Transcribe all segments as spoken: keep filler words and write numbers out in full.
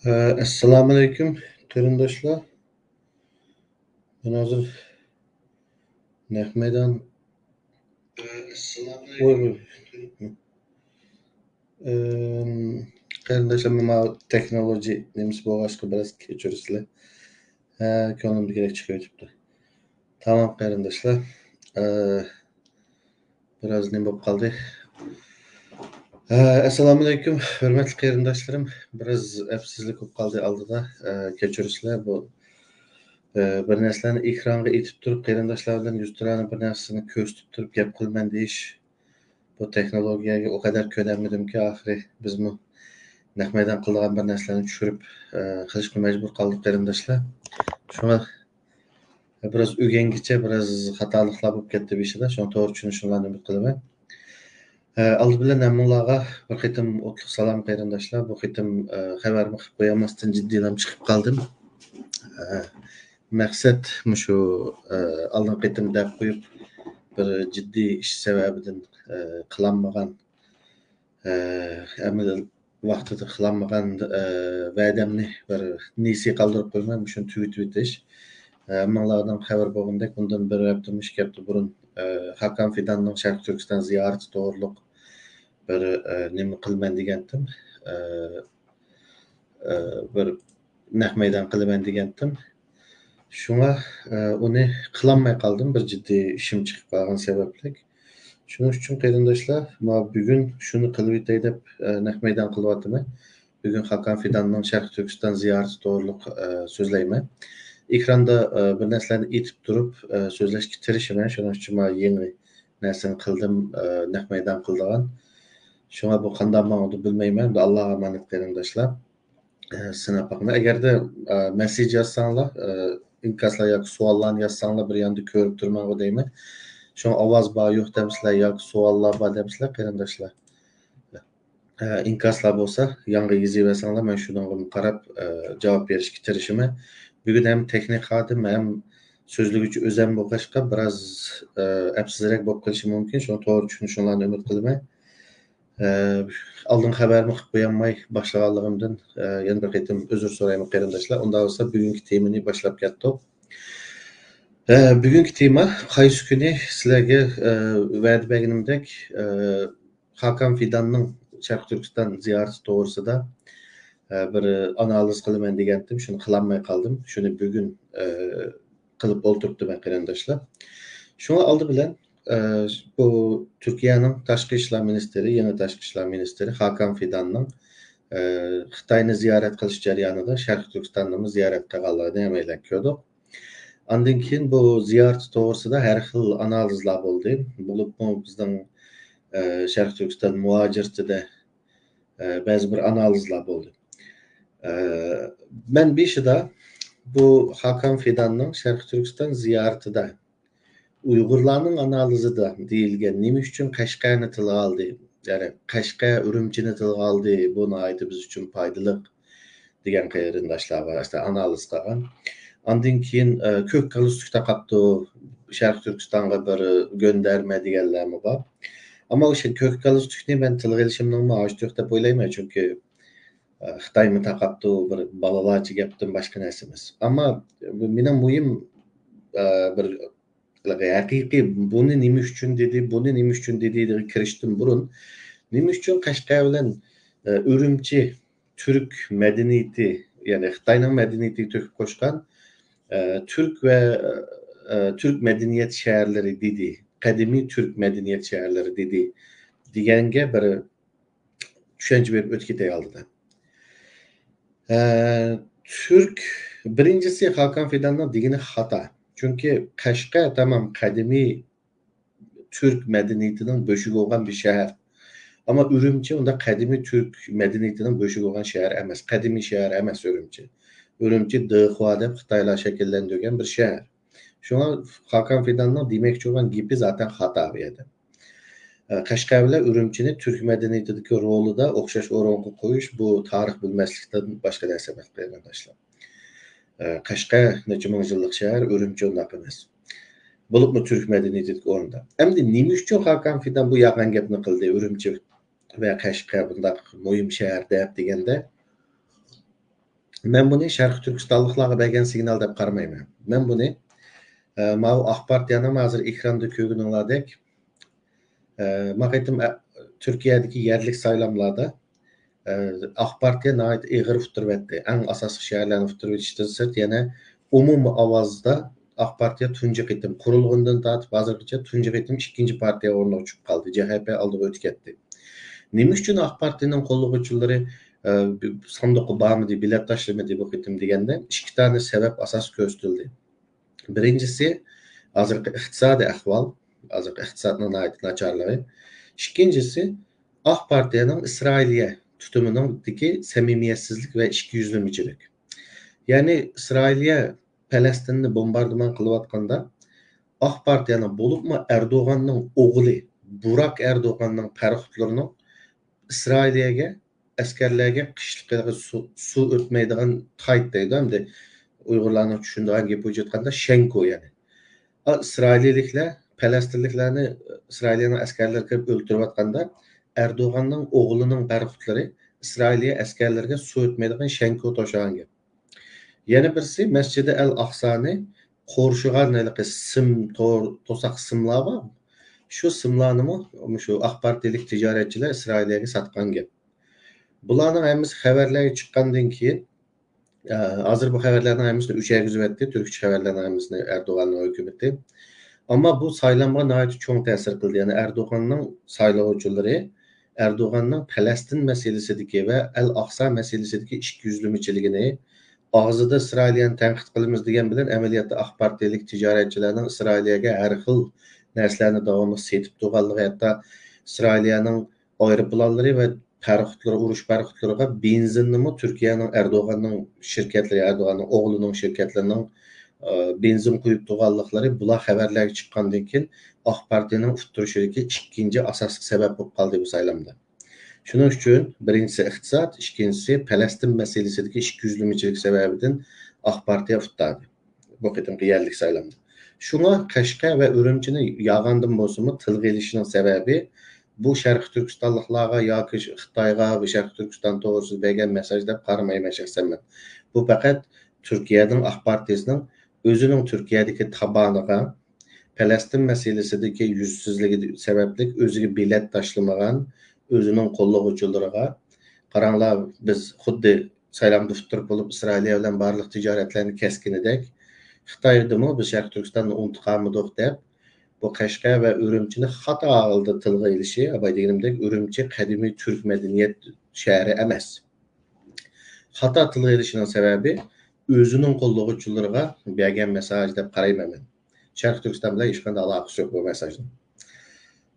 ئە، ئەسسالامۇئەلەيكۇم، قېرىنداشلار. مەن ھازىر نەق مەيدان. ۋوي، ۋوي. ئەم، قېرىنداشلار، مانا تېخنولوگىيە نېمىسى بولغاچقا بىراز كەچۈرىسىلەر. ھە، كۆڭلۈمدىكىدەك چىقىۋېتىپتۇ. تامام، قېرىنداشلار. ئە، بىراز نېمە بولۇپ قالدى؟ ئە، ئەسسالامۇئەلەيكۇم، ھۆرمەتلىك قېرىنداشلىرىم. بىراز ئەپسىزلىك بولۇپ قالدى ئالدىدا. ئە، كەچۈرۈسىلەر، بۇ، ئە، بىر نەرسىلەرنى ئېكرانغا ئېيتىپ تۇرۇپ، قېرىنداشلار بىلەن يۈزتۇرانە بىر نەرسىنى كۆرسىتىپ تۇرۇپ گەپ قىلىمەن دېيىش، بۇ تېخنولوگىيەگە ئۇ قەدەر كۆنەلمىدىمكى، ئاخىرى بىزمۇ نەق مەيدان قىلىدىغان بىر نەرسىلەرنى چۈشۈرۈپ، ئە، قىلىشقا مەجبۇر قالدۇق، قېرىنداشلار. شۇڭا بىراز ئۆگەنگىچە بىراز خاتالىقلار بولۇپ كەتتى بېشىدا. شۇڭا توغرا چۈشىنىشىڭلارنى ئۈمىد قىلىمەن. ئە، ئالدى بىلەن ھەممىڭلارغا بىر قېتىم ئوتلۇق سالام، قېرىنداشلار. بۇ قېتىم، ئە، خەۋەرمۇ قىلىپ قويالماستىن جىددىيلام چىقىپ قالدىم. ئە، مەقسەت مۇشۇ، ئە، ئالدىنقى قېتىم دەپ قويۇپ، بىر جىددىي ئىش سەۋەبىدىن، ئە، قىلالمىغان، ئە، ئەمەل ۋاقتىدا قىلالمىغان، ئە، ۋەدەمنى بىر نېسى قالدۇرۇپ قويماي، مۇشۇنى تۈگىتىۋېتىش. ئە، ھەممىڭلاردىن خەۋەر بولغىنىدەك، بۇندىن بىر ھەپتىمۇ ئىككى ھەپتە بۇرۇن، ئە، خاقان فىداننىڭ شەرقىي تۈركىستان زىيارىتى توغرۇلۇق بىر، ئە، نېمە قىلىمەن دېگەنتىم. ئە، ئە، بىر نەق مەيدان قىلىمەن دېگەنتىم. شۇڭا، ئە، ئۇنى قىلالماي قالدىم، بىر جىددىي ئىشىم چىقىپ قالغان سەۋەبلىك. شۇنىڭ ئۈچۈن، قېرىنداشلار، مانا بۈگۈن شۇنى قىلىۋېتەي دەپ، ئە، نەق مەيدان قىلىۋاتىمەن. بۈگۈن خاقان فىداننىڭ شەرقىي تۈركىستان زىيارىتى توغرۇلۇق، ئە، سۆزلەيمەن. ئېكراندا، ئە، بىر نەرسىلەرنى ئېيتىپ تۇرۇپ، ئە، سۆزلەشكە تىرىشىمەن. شۇنىڭ ئۈچۈن مانا يېڭى نەرسىنى قىلدىم، ئە، نەق مەيدان قىلىدىغان. شۇڭا بۇ قانداق ماڭىدۇ بىلمەيمەن. ئەمدى ئاللاغا ئامانەت، قېرىنداشلار. ئە، سىناپ باقىمەن. ئەگەردە، ئە، مەسسىج يازساڭلار، ئە، ئىنكاسلار ياكى سوئاللارنى يازساڭلار، بىر ياندا كۆرۈپ تۇرمەنغۇ دەيمەن. شۇڭا ئاۋاز بار يوق دەمسىلەر ياكى سوئاللار بار دەمسىلەر، قېرىنداشلار. ئە، ئىنكاسلار بولسا يانغا يېزىۋەرسەڭلار، مەن شۇنىڭغا قاراپ، ئە، جاۋاب بېرىشكە تىرىشىمەن. بۈگۈن ھەم تېخنىك خادىم، ھەم سۆزلىگۈچى ئۆزەم بولغاچقا، بىراز، ئە، ئەپسىزرەك بولۇپ قېلىشى مۇمكىن. شۇڭا توغرا چۈشىنىشىڭلارنى ئۈمىد قىلىمەن. ئە، ئالدىن خەۋەرمۇ قىلىپ قويالماي باشلىغانلىقىمدىن، ئە، يەنە بىر قېتىم ئۆزۈر سورايمەن، قېرىنداشلار. ئۇنداق بولسا بۈگۈنكى تېمىنى باشلاپ كەتتۇق. ئە، بۈگۈنكى تېما قايسى كۈنى سىلەرگە، ئە، ۋەدە بەرگىنىمدەك، ئە، خاقان فىداننىڭ شەرقىي تۈركىستان زىيارىتى توغرىسىدا، ئە، بىر ئانالىز قىلىمەن دېگەنتىم، شۇنى قىلالماي قالدىم. شۇنى بۈگۈن، ئە، قىلىپ ئولتۇرۇپتىمەن، قېرىنداشلار. شۇڭا ئالدى بىلەن، ئە، بۇ تۈركىيەنىڭ تاشقى ئىشلار مىنىستىرى، يېڭى تاشقى ئىشلار مىنىستىرى خاقان فىداننىڭ، ئە، خىتاينى زىيارەت قىلىش جەريانىدا شەرقىي تۈركىستاننىمۇ زىيارەت قىلغانلىقىنى ھەممەيلەن كۆردۇق. ئاندىن كېيىن بۇ زىيارىتى توغرىسىدا ھەر خىل ئانالىزلار بولدى. بولۇپمۇ بىزنىڭ، ئە، شەرقىي تۈركىستان مۇھاجىرىتىدە، ئە، بەزى بىر ئانالىزلار بولدى. ئە، مەن بېشىدا بۇ خاقان فىداننىڭ شەرقىي تۈركىستان زىيارىتىدە ئۇيغۇرلارنىڭ ئانالىزىدا دېيىلگەن، نېمە ئۈچۈن قەشقەرنى تىلغا ئالدى؟ يەنى قەشقەر، ئۈرۈمچىنى تىلغا ئالدى، بۇ ناھايىتى بىز ئۈچۈن پايدىلىق دېگەن قېرىنداشلار بار، ئەسلى ئانالىز قىلغان. ئاندىن كېيىن، ئە، كۆك گالستۇك تاقاپتۇ، شەرقىي تۈركىستانغا بىر گۆندەرمە دېگەنلەرمۇ بار. ئەمما ئوشۇ كۆك گالستۇكنى مەن تىلغا ئېلىشىمنىڭمۇ ھاجىتى يوق دەپ ئويلايمەن، چۈنكى، ئە، خىتايمۇ تاقاپتۇ، بىر بالىلارچە گەپتىن باشقا نەرسە ئەمەس. ئەمما بۇ مېنىڭ مۇھىم، ئە، بىر ھەقىقىي بۇنى نېمە ئۈچۈن دېدى، بۇنى نېمە ئۈچۈن دېدى دېگەن كىرىشتىن بۇرۇن، نېمە ئۈچۈن قەشقەر بىلەن، ئە، ئۈرۈمچى تۈرك مەدەنىيىتى، يەنى خىتاينىڭ مەدەنىيىتىگە تۆھپە قوشقان، ئە، تۈرك ۋە، ئە، تۈرك مەدەنىيەت شەھەرلىرى دېدى، قەدىمىي تۈرك مەدەنىيەت شەھەرلىرى دېدى دېگەنگە بىر چۈشەنچە بېرىپ ئۆتۈپ كېتەي ئالدىدا. ئە، تۈرك، بىرىنچىسى، خاقان فىداننىڭ دېگىنى خاتا. چۈنكى قەشقەر تامام قەدىمىي تۈرك مەدەنىيىتىنىڭ بۆشۈكى بولغان بىر شەھەر. ئەمما ئۈرۈمچى ئۇنداق قەدىمىي تۈرك مەدەنىيىتىنىڭ بۆشۈكى بولغان شەھەر ئەمەس، قەدىمىي شەھەر ئەمەس ئۈرۈمچى. ئۈرۈمچى دېخۇا دەپ خىتايلار شەكىللەندۈرگەن بىر شەھەر. شۇڭا خاقان فىداننىڭ دېمەكچى بولغان گېپى زاتەن خاتا بۇ يەردە. ئە، قەشقەر بىلەن ئۈرۈمچىنى تۈرك مەدەنىيىتىدىكى رولىدا ئوخشاش ئورۇنغا قويۇش، بۇ تارىخ بىلمەسلىكتىن باشقا نەرسە ئەمەس، قېرىنداشلار. ئە، قەشقەر نەچچە مىڭ يىللىق شەھەر، ئۈرۈمچى ئۇنداق ئەمەس. بولۇپمۇ تۈرك مەدەنىيىتىدىكى ئورۇندا. ئەمدى نېمە ئۈچۈن خاقان فىدان بۇ يالغان گەپنى قىلدى، ئۈرۈمچى ۋە قەشقەر بۇنداق مۇھىم شەھەر دەپ دېگەندە، مەن بۇنى شەرقىي تۈركىستانلىقلارغا بەرگەن سىگنال دەپ قارىمايمەن. مەن بۇنى، ئە، ماۋۇ ئاق پارتىيەنىڭ ھازىر ئېكراندا كۆرگىنىڭلاردەك، ئە، ما قېتىم، ئە، تۈركىيەدىكى يەرلىك سايلاملاردا، ئە، ئاق پارتىيە ناھايىتى ئېغىر ئۇتتۇرۇۋەتتى. ئەڭ ئاساسلىق شەھەرلەرنى ئۇتتۇرۇۋېتىشتىن سىرت، يەنە ئومۇمىي ئاۋازدا ئاق پارتىيە تۇنجى قېتىم، قۇرۇلغىنىدىن تارتىپ ھازىرغىچە تۇنجى قېتىم ئىككىنچى پارتىيە ئورنىغا چۈشۈپ قالدى. جەھەپە ئالدىغا ئۆتۈپ كەتتى. نېمە ئۈچۈن ئاق پارتىيەنىڭ قوللىغۇچىلىرى، ئە، ساندۇققا بارمىدى، بېلەت تاشلىمىدى بۇ قېتىم دېگەندە، ئىككى دانە سەۋەب ئاساس كۆرسىتىلدى. بىرىنچىسى، ھازىرقى ئىقتىسادىي ئەھۋال، ھازىرقى ئىقتىسادنىڭ ناھايىتى ناچارلىقى. ئىككىنچىسى، ئاق پارتىيەنىڭ ئىسرائىلىيە تۇتۇمىنىڭدىكى سەمىمىيەتسىزلىك ۋە ئىككىيۈزلىمىچىلىك. يەنى ئىسرائىلىيە پەلەستىننى بومباردىمان قىلىۋاتقاندا، ئاق پارتىيەنىڭ، بولۇپمۇ ئەردوغاننىڭ ئوغلى بۇراك ئەردوغاننىڭ پەرخۇدلىرىنىڭ ئىسرائىلىيەگە ئەسكەرلەرگە قىشلىقىغا سۇ، سۇ ئۆتمەيدىغان تايت دەيدۇ، ئەمدى ئۇيغۇرلارنىڭ چۈشىنىدىغان گېپى بويىچە ئېيتقاندا شەنكو يەنى. ئا، ئىسرائىلىيەلىكلەر پەلەستىنلىكلەرنى، ئىسرائىلىيەنىڭ ئەسكەرلىرى كىرىپ ئۆلتۈرۈۋاتقاندا، ئەردوغاننىڭ ئوغلىنىڭ پەرخۇدلىرى ئىسرائىلىيە ئەسكەرلىرىگە سۇ ئۆتمەيدىغان شەنكو توشىغان گەپ. يەنە بىرسى، مەسچىدى ئەل ئاقسانى قورشىغان ھېلىقى سىم، تور، توساق سىملار بار. شۇ سىملارنىمۇ مۇشۇ ئاق پارتىيەلىك تىجارەتچىلەر ئىسرائىلىيەگە ساتقان گەپ. بۇلارنىڭ ھەممىسى خەۋەرلەرگە چىققاندىن كېيىن، ئە، ھازىر بۇ خەۋەرلەرنىڭ ھەممىسىنى ئۆچۈرگۈزۈۋەتتى، تۈركچە خەۋەرلەرنىڭ ھەممىسىنى ئەردوغاننىڭ ھۆكۈمىتى. ئەمما بۇ سايلامغا ناھايىتى چوڭ تەسىر قىلدى. يەنى ئەردوغاننىڭ سايلىغۇچىلىرى ئەردوغاننىڭ پەلەستىن مەسىلىسىدىكى ۋە ئەل ئاقسا مەسىلىسىدىكى ئىككىيۈزلىمىچىلىكىنى، ئاغزىدا ئىسرائىلىيەنى تەنقىد قىلىمىز دېگەن بىلەن، ئەمەلىيەتتە ئاق پارتىيەلىك تىجارەتچىلەرنىڭ ئىسرائىلىيەگە ھەر خىل نەرسىلەرنى داۋاملىق سېتىپ تۇرغانلىقى، ھەتتا ئىسرائىلىيەنىڭ ئايروپىلانلىرى ۋە پەرخۇدلىرى، ئۇرۇش پەرخۇدلىرىغا بېنزىننىمۇ تۈركىيەنىڭ، ئەردوغاننىڭ شىركەتلىرى، ئەردوغاننىڭ ئوغلىنىڭ شىركەتلىرىنىڭ، ئە، بېنزىن قۇيۇپ تۇرغانلىقلىرى، بۇلار خەۋەرلەرگە چىققاندىن كېيىن، ئاق پارتىيەنىڭ ئۇتتۇرۇشىدىكى ئىككىنچى ئاساسلىق سەۋەب بولۇپ قالدى بۇ سايلامدا. شۇنىڭ ئۈچۈن بىرىنچىسى ئىقتىساد، ئىككىنچىسى پەلەستىن مەسىلىسىدىكى ئىككىيۈزلىمىچىلىك سەۋەبىدىن ئاق پارتىيە ئۇتتى بۇ قېتىمقى يەرلىك سايلامدا. شۇڭا قەشقەر ۋە ئۈرۈمچىنى يالغاندىن بولسىمۇ تىلغا ئېلىشنىڭ سەۋەبى، بۇ شەرقىي تۈركىستانلىقلارغا ياكى خىتايغا ۋە شەرقىي تۈركىستان توغرىسىدا بەرگەن مېساج دەپ قارىمايمەن شەخسەن مەن. بۇ پەقەت تۈركىيەنىڭ ئاق پارتىيىسىنىڭ ئۆزىنىڭ تۈركىيەدىكى تابانىغا، پەلەستىن مەسىلىسىدىكى يۈزسىزلىكى سەۋەبلىك ئۆزىگە بېلەت تاشلىمىغان، ئۆزىنىڭ قوللىغۇچىلىرىغا، قاراڭلار، بىز خۇددى سايلامدا ئۇتتۇرۇپ بولۇپ، ئىسرائىلىيە بىلەن بارلىق تىجارەتلەرنى كەسكىنىدەك، خىتايدىمۇ بىز شەرقىي تۈركىستاننى ئۇنتۇپ قالمىدۇق دەپ، بۇ قەشقەر ۋە ئۈرۈمچىنى خاتا ھالدا تىلغا ئېلىشى، ئاباي دېگىنىمدەك، ئۈرۈمچى قەدىمىي تۈرك مەدەنىيەت شەھىرى ئەمەس. خاتا تىلغا ئېلىشىنىڭ سەۋەبى ئۆزىنىڭ قوللىغۇچىلىرىغا بەرگەن مېساج دەپ قارايمەن مەن. شەرقىي تۈركىستان بىلەن ھېچقانداق ئالاقىسى يوق بۇ مېساجنىڭ.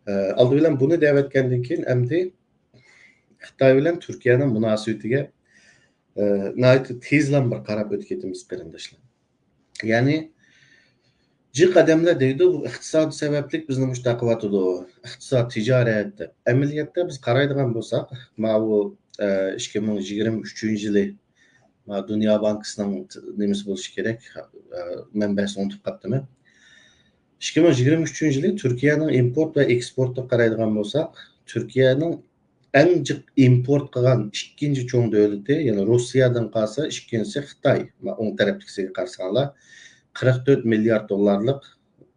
ئە، ئالدى بىلەن بۇنى دەۋەتكەندىن كېيىن، ئەمدى خىتاي بىلەن تۈركىيەنىڭ مۇناسىۋىتىگە، ئە، ناھايىتى تېزلا بىر قاراپ ئۆتۈپ كېتىمىز، قېرىنداشلار. يەنى جىق ئادەملەر دەيدۇ، بۇ ئىقتىساد سەۋەبلىك بىزنى مۇشۇنداق قىلىۋاتىدۇ، ئىقتىساد، تىجارەت دەپ. ئەمەلىيەتتە بىز قارايدىغان بولساق، ماۋۇ، ئە، ئىككى مىڭ يىگىرمە ئۈچىنچى يىلى، ماۋۇ دۇنيا بانكىسىنىڭ نېمىسى بولۇشى كېرەك، ئە، مەنبەسىنى ئۇنتۇپ قاپتىمەن. ئىككى مىڭ يىگىرمە ئۈچىنچى يىلى تۈركىيەنىڭ ئىمپورت ۋە ئېكسپورتىغا قارايدىغان بولساق، تۈركىيەنىڭ ئەڭ جىق ئىمپورت قىلغان ئىككىنچى چوڭ دۆلىتى، يەنى روسىيەدىن قالسا، ئىككىنچىسى خىتاي. ما، ئوڭ تەرەپتىكىسىگە قارىساڭلار، قىرىق تۆت مىليارد دوللارلىق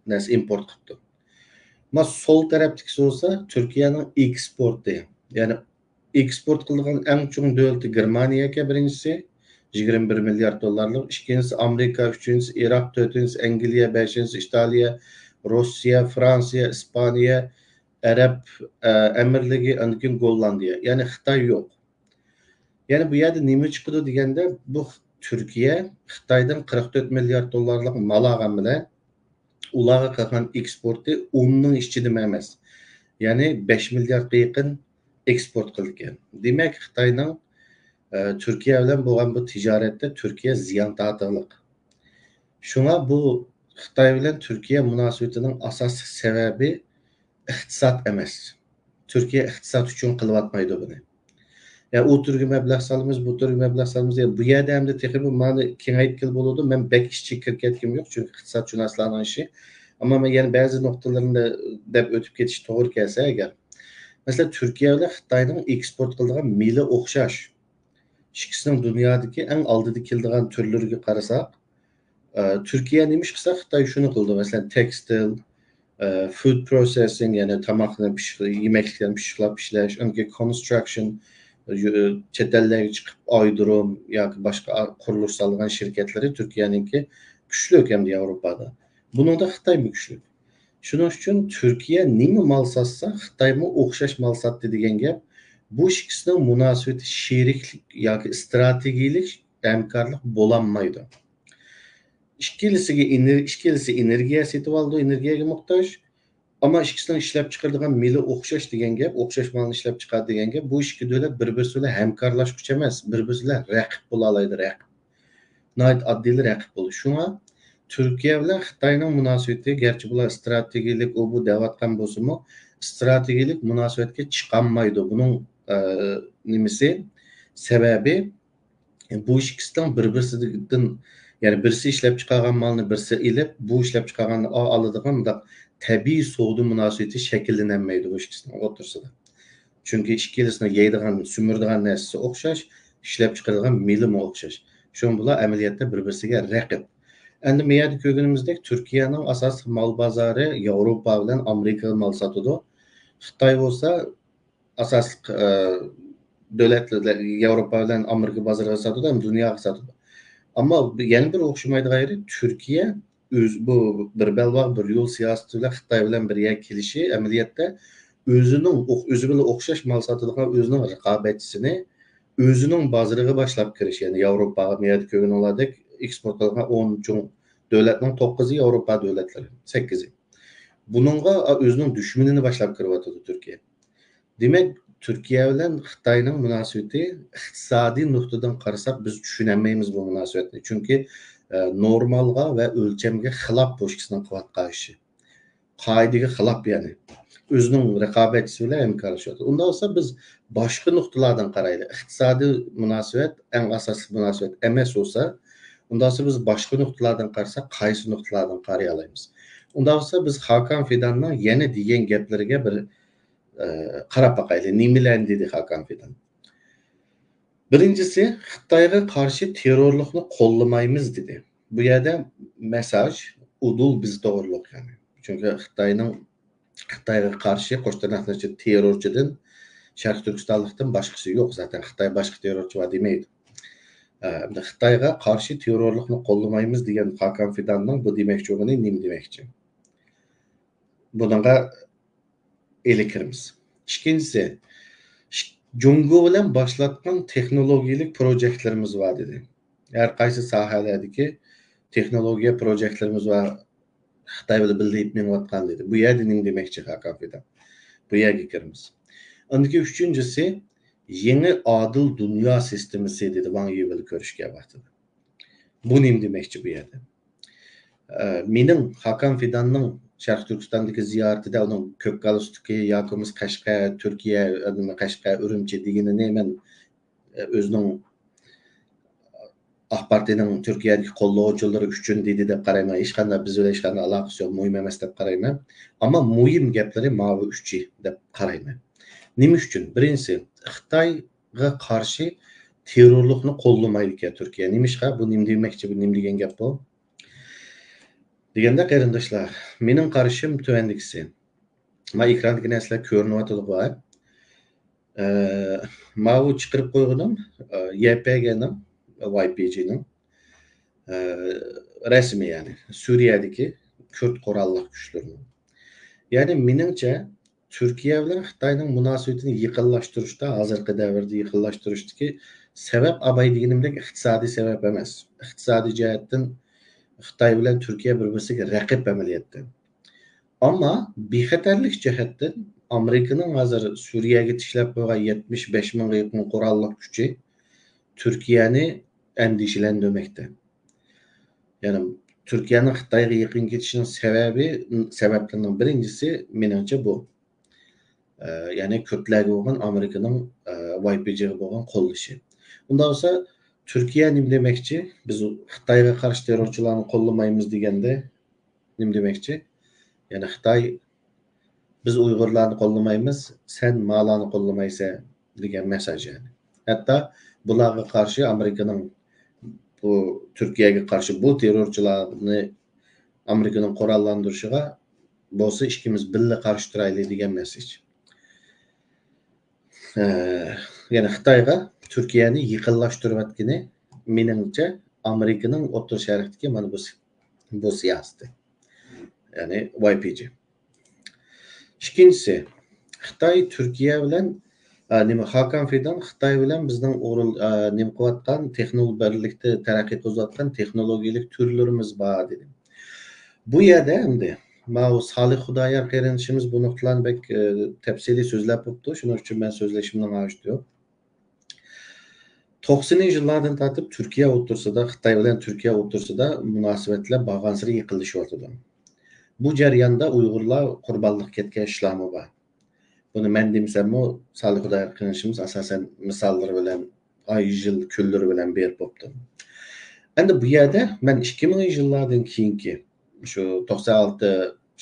نەرسە ئىمپورت قىپتۇ. ما، سول تەرەپتىكىسى بولسا تۈركىيەنىڭ ئېكسپورتى، يەنى ئېكسپورت قىلىدىغان ئەڭ چوڭ دۆلىتى گېرمانىيە ئىكەن، بىرىنچىسى، يىگىرمە بىر مىليارد دوللارلىق، ئىككىنچىسى ئامېرىكا، ئۈچىنچىسى ئىراق، تۆتىنچىسى ئەنگلىيە، بەشىنچىسى ئىتالىيە، روسىيە، فرانسىيە، ئىسپانىيە، ئەرەب، ئە، ئەمىرلىكى، ئاندىن كېيىن گوللاندىيە. يەنى خىتاي يوق. يەنى بۇ يەردە نېمە چىقىدۇ دېگەندە، بۇ تۈركىيە خىتايدىن قىرىق تۆت مىليارد دوللارلىق مال ئالغان بىلەن، ئۇلارغا قىلغان ئېكسپورتى ئوننىڭ ئىچىدىمۇ ئەمەس. يەنى بەش مىلياردقا يېقىن ئېكسپورت قىلىدىكەن. دېمەك، خىتاينىڭ، ئە، تۈركىيە بىلەن بولغان بۇ تىجارەتتە تۈركىيە زىيان تارتىدىغانلىق. شۇڭا بۇ خىتاي بىلەن تۈركىيە مۇناسىۋىتىنىڭ ئاساسلىق سەۋەبى ئىقتىساد ئەمەس. تۈركىيە ئىقتىساد ئۈچۈن قىلىۋاتمايدۇ بۇنى. يا ئۇ تۈرگە مەبلەغ سالىمىز، بۇ تۈرگە مەبلەغ سالىمىز. يا بۇ يەردە ئەمدى تېخىمۇ مانا كېڭەيتكىلى بولىدۇ. مەن بەك ئىچىگە كىرىپ كەتكۈم يوق، چۈنكى ئىقتىسادشۇناسلارنىڭ ئىشى. ئەمما مەن يەنە بەزى نۇقتىلىرىنى دەپ ئۆتۈپ كېتىش توغرا كەلسە ئەگەر. مەسىلەن، تۈركىيە بىلەن خىتاينىڭ ئېكسپورت قىلىدىغان مېلى ئوخشاش. ئىككىسىنىڭ دۇنيادىكى ئەڭ ئالدىدا كېلىدىغان تۈرلىرىگە قارىساق، ئە، تۈركىيە نېمە ئىش قىلسا، خىتاي شۇنى قىلىدۇ. مەسىلەن، تېكستىل، ئە، فۇد پروسېسسىنگ، يەنى تاماقنى پىش-، يېمەكلىكلەرنى پىششىقلاپ ئىشلەش، ئاندىن كېيىن كونستراكشن، يۇ-، چەت ئەللەرگە چىقىپ ئايرودروم ياكى باشقا قۇرۇلۇش سالىدىغان شىركەتلىرى تۈركىيەنىڭكى كۈچلۈك ئەمدى ياۋروپادا. بۇنىڭدا خىتايمۇ كۈچلۈك. شۇنىڭ ئۈچۈن تۈركىيە نېمە مال ساتسا، خىتايمۇ ئوخشاش مال ساتتى دېگەن گەپ، بۇ ئىككىسىنىڭ مۇناسىۋىتى شېرىكلىك ياكى ئىستراتېگىيەلىك ھەمكارلىق بولالمايدۇ. ئىككىلىسىگە ئېنېر-، ئىككىلىسى ئېنېرگىيە سېتىۋالىدۇ، ئېنېرگىيەگە موھتاج. ئەمما ئىككىسىنىڭ ئىشلەپ چىقىرىدىغان مېلى ئوخشاش دېگەن گەپ، ئوخشاش مالنى ئىشلەپ چىقارىدۇ دېگەن گەپ، بۇ ئىككى دۆلەت بىر-بىرسى بىلەن ھەمكارلاشقۇچى ئەمەس، بىر-بىرسى بىلەن رەقىب بولالايدۇ، رەقىب. ناھايىتى ئاددىيلا رەقىب بولىدۇ. شۇڭا تۈركىيە بىلەن خىتاينىڭ مۇناسىۋىتى، گەرچە بۇلار ئىستراتېگىيەلىك، ئۇ بۇ دەۋاتقان بولسىمۇ، ئىستراتېگىيەلىك مۇناسىۋەتكە چىقالمايدۇ. بۇنىڭ، ئە، نېمىسى، سەۋەبى، بۇ ئىككىسىنىڭ بىر-، بىرسىدىن، يەنى بىرسى ئىشلەپ چىقارغان مالنى بىرسى ئېلىپ، بۇ ئىشلەپ چىقارغاننى ئا-، ئالىدىغان مۇنداق تەبىئىي سودا مۇناسىۋىتى شەكىللىنەلمەيدۇ بۇ ئىككىسىنىڭ ئوتتۇرىسىدا. چۈنكى ئىككىلىسىنىڭ يەيدىغان، سۈمۈرىدىغان نەرسىسى ئوخشاش، ئىشلەپ چىقىرىدىغان مېلىمۇ ئوخشاش. شۇڭا بۇلار ئەمەلىيەتتە بىر-بىرسىگە رەقىب. ئەمدى بۇ يەردە كۆرگىنىمىزدەك، تۈركىيەنىڭ ئاساسلىق مال بازارى ياۋروپا بىلەن ئامېرىكىغا مال ساتىدۇ. خىتاي بولسا ئاساسلىق، ئە، دۆلەتلەر، ياۋروپا بىلەن ئامېرىكا بازىرىغا ساتىدۇ ھەم دۇنياغا ساتىدۇ. ئەمما يەنە بىر ئوخشىمايدىغان يېرى، تۈركىيە ئۆز، بۇ بىر بەلباغ، بىر يول سىياسىتى بىلەن خىتاي بىلەن بىر يەرگە كېلىشى ئەمەلىيەتتە ئۆزىنىڭ ئوخ-، ئۆزى بىلەن ئوخشاش مال ساتىدىغان ئۆزىنىڭ رىقابەتچىسىنى ئۆزىنىڭ بازىرىغا باشلاپ كىرىش، يەنى ياۋروپاغا، بۇ يەردە كۆرگىنىڭلاردەك ئېكسپورت قىلىدىغان ئون چوڭ دۆلەتنىڭ توققۇزى ياۋروپا دۆلەتلىرى، سەككىزى. بۇنىڭغا ئۆزىنىڭ دۈشمىنىنى باشلاپ كىرىۋاتىدۇ تۈركىيە. دېمەك، تۈركىيە بىلەن خىتاينىڭ مۇناسىۋىتى ئىقتىسادىي نۇقتىدىن قارىساق، بىز چۈشىنەلمەيمىز بۇ مۇناسىۋەتنى. چۈنكى، ئە، نورمالغا ۋە ئۆلچەمگە خىلاپ بۇ ئىككىسىنىڭ قىلىۋاتقان ئىشى. قائىدىگە خىلاپ، يەنى. ئۆزىنىڭ رىقابەتچىسى بىلەن ھەمكارلىشىۋاتىدۇ. ئۇنداق بولسا، بىز باشقا نۇقتىلاردىن قارايلى. ئىقتىسادىي مۇناسىۋەت ئەڭ ئاساسلىق مۇناسىۋەت ئەمەس بولسا، ئۇنداق بولسا بىز باشقا نۇقتىلاردىن قارىساق، قايسى نۇقتىلاردىن قارىيالايمىز؟ ئۇنداق بولسا بىز خاكان فىداننىڭ يەنە دېگەن گەپلىرىگە بىر، ئە، قاراپ باقايلى. نېمىلەرنى دېدى خاكان فىدان؟ بىرىنچىسى، خىتايغا قارشى تېررورلۇقنى قوللىمايمىز دېدى. بۇ يەردە مېساژ ئۇدۇل بىز توغرۇلۇق، يەنى. چۈنكى خىتاينىڭ، خىتايغا قارشى قوش تىرناقنىڭ ئىچىدە تېررورچىدىن، شەرقىي تۈركىستانلىقتىن باشقىسى يوق زاتەن. خىتاي باشقا تېررورچى بار دېمەيدۇ. ئە، خىتايغا قارشى تېررورلۇقنى قوللىمايمىز دېگەن خاكان فىداننىڭ بۇ دېمەكچى بولغىنى نېمە دېمەكچى؟ بۇنىڭغا ئېلىپ كىرىمىز. ئىككىنچىسى، ش-، جۇڭگو بىلەن باشلاتقان تېخنولوگىيەلىك پروجېكتلىرىمىز بار دېدى. ھەر قايسى ساھەلەردىكى تېخنولوگىيە پروجېكتلىرىمىز بار، خىتاي بىلەن بىللە ئېلىپ مېڭىۋاتقان دېدى. بۇ يەردە نېمە دېمەكچى خاكان فىدان؟ بۇ يەرگە كىرىمىز. ئاندىن كېيىن ئۈچىنچىسى، يېڭى ئادىل دۇنيا سىستېمىسى دېدى ۋاڭ يى بىلەن كۆرۈشكەن ۋاقتىدا. بۇ نېمە دېمەكچى بۇ يەردە؟ ئە، مېنىڭ خاكان فىداننىڭ شەرقىي تۈركىستاندىكى زىيارىتىدە ئۇنىڭ كۆككالىسۇتۇكى ياكى بولمىسا قەشقەر، تۈركىيە، ئە، نېمە، قەشقەر، ئۈرۈمچى دېگىنىنى مەن، ئە، ئۆزىنىڭ ئاق پارتىنىڭ تۈركىيەدىكى قوللىغۇچىلىرى ئۈچۈن دېدى دەپ قارايمەن. ھېچقانداق بىز بىلەن ھېچقانداق ئالاقىسى يوق، مۇھىم ئەمەس دەپ قارايمەن. ئەمما مۇھىم گەپلىرى ماۋۇ ئۈچى دەپ قارايمەن. نېمە ئۈچۈن؟ بىرىنچىسى، خىتايغا قارشى تېررورلۇقنى قوللىمايدىكەن تۈركىيە. نېمىشقا؟ بۇ نېمە دېمەكچى؟ بۇ نېمە دېگەن گەپ بۇ؟ دېگەندە، قېرىنداشلار، مېنىڭ قارىشىم تۆۋەندىكىسى. ما ئېكراندىكى نەرسىلەر كۆرۈنۈۋاتىدۇغۇ. ئە، ماۋۇ چىقىرىپ قويغىنىم، ئە، يەي پى گېنىڭ، ۋاي پى جىنىڭ، ئە، رەسىمى، يەنى سۈرىيەدىكى كۈرد قوراللىق كۈچلىرىنىڭ. يەنى مېنىڭچە، تۈركىيە بىلەن خىتاينىڭ مۇناسىۋىتىنى يېقىنلاشتۇرۇشتا، ھازىرقى دەۋردە يېقىنلاشتۇرۇشتىكى سەۋەب، ئاباي دېگىنىمدەك، ئىقتىسادىي سەۋەب ئەمەس. ئىقتىسادىي جەھەتتىن خىتاي بىلەن تۈركىيە بىر-بىرسىگە رەقىب ئەمەلىيەتتە. ئەمما بىخەتەرلىك جەھەتتىن ئامېرىكىنىڭ ھازىر سۈرىيەگە تىكلەپ قويغان يەتمىش بەش مىڭغا يېقىن قوراللىق كۈچى تۈركىيەنى ئەندىشىلەندۈرمەكتە. يەنى تۈركىيەنىڭ خىتايغا يېقىن كېتىشىنىڭ سەۋەبى، سەۋەبلىرىنىڭ بىرىنچىسى، مېنىڭچە، بۇ. ئە، يەنى كۈردلەرگە بولغان ئامېرىكىنىڭ، ئە، ۋاي پى جىغا بولغان قوللىشى. ئۇنداق بولسا، تۈركىيە نېمە دېمەكچى؟ بىز خىتايغا قارشى تېررورچىلارنى قوللىمايمىز دېگەندە نېمە دېمەكچى؟ يەنى خىتاي، بىز ئۇيغۇرلارنى قوللىمايمىز، سەن مالارنى قوللىمايسەن دېگەن مېساژ يەنى. ھەتتا بۇلارغا قارشى ئامېرىكىنىڭ بۇ تۈركىيەگە قارشى بۇ تېررورچىلارنى ئامېرىكىنىڭ قوراللاندۇرۇشىغا بولسا ئىككىمىز بىللە قارشى تۇرايلى دېگەن مەسىج. ئە، يەنى خىتايغا تۈركىيەنى يېقىنلاشتۇرۇۋەتكىنى، مېنىڭچە، ئامېرىكىنىڭ ئوتتۇرا شەرقتىكى مانا بۇ، بۇ سىياسىتى. يەنى ۋاي پى جى. ئىككىنچىسى، خىتاي تۈركىيە بىلەن، ئە، نېمە، خاكان فىدان خىتاي بىلەن بىزنىڭ ئورۇن-، ئە، نېمە قىلىۋاتقان، تېخنو-، بىرلىكتە تەرەققىي قىلىۋاتقان تېخنولوگىيەلىك تۈرلىرىمىز بار، دېدى. بۇ يەردە ئەمدى ماۋۇ سالىھ خۇدايار قېرىندىشىمىز بۇ نۇقتىلارنى بەك، ئە، تەپسىلىي سۆزلەپ بوپتۇ. شۇنىڭ ئۈچۈن مەن سۆزلىشىمنىڭ ھاجىتى يوق. توقسىنىنچى يىللاردىن تارتىپ تۈركىيە ئوتتۇرىسىدا، خىتاي بىلەن تۈركىيە ئوتتۇرىسىدا مۇناسىۋەتلەر بارغانسېرى يېقىنلىشىۋاتىدۇ. بۇ جەرياندا ئۇيغۇرلار قۇربانلىق كەتكەن ئىشلارمۇ بار. بۇنى مەن دېمىسەممۇ، سالىھ خۇدايار قېرىندىشىمىز ئاساسەن مىساللىرى بىلەن، ئاي، يىل، كۈنلىرى بىلەن بېرىپ بوپتۇ. ئەمدى بۇ يەردە مەن ئىككى مىڭىنچى يىللاردىن كېيىنكى، شۇ توقسان ئالتە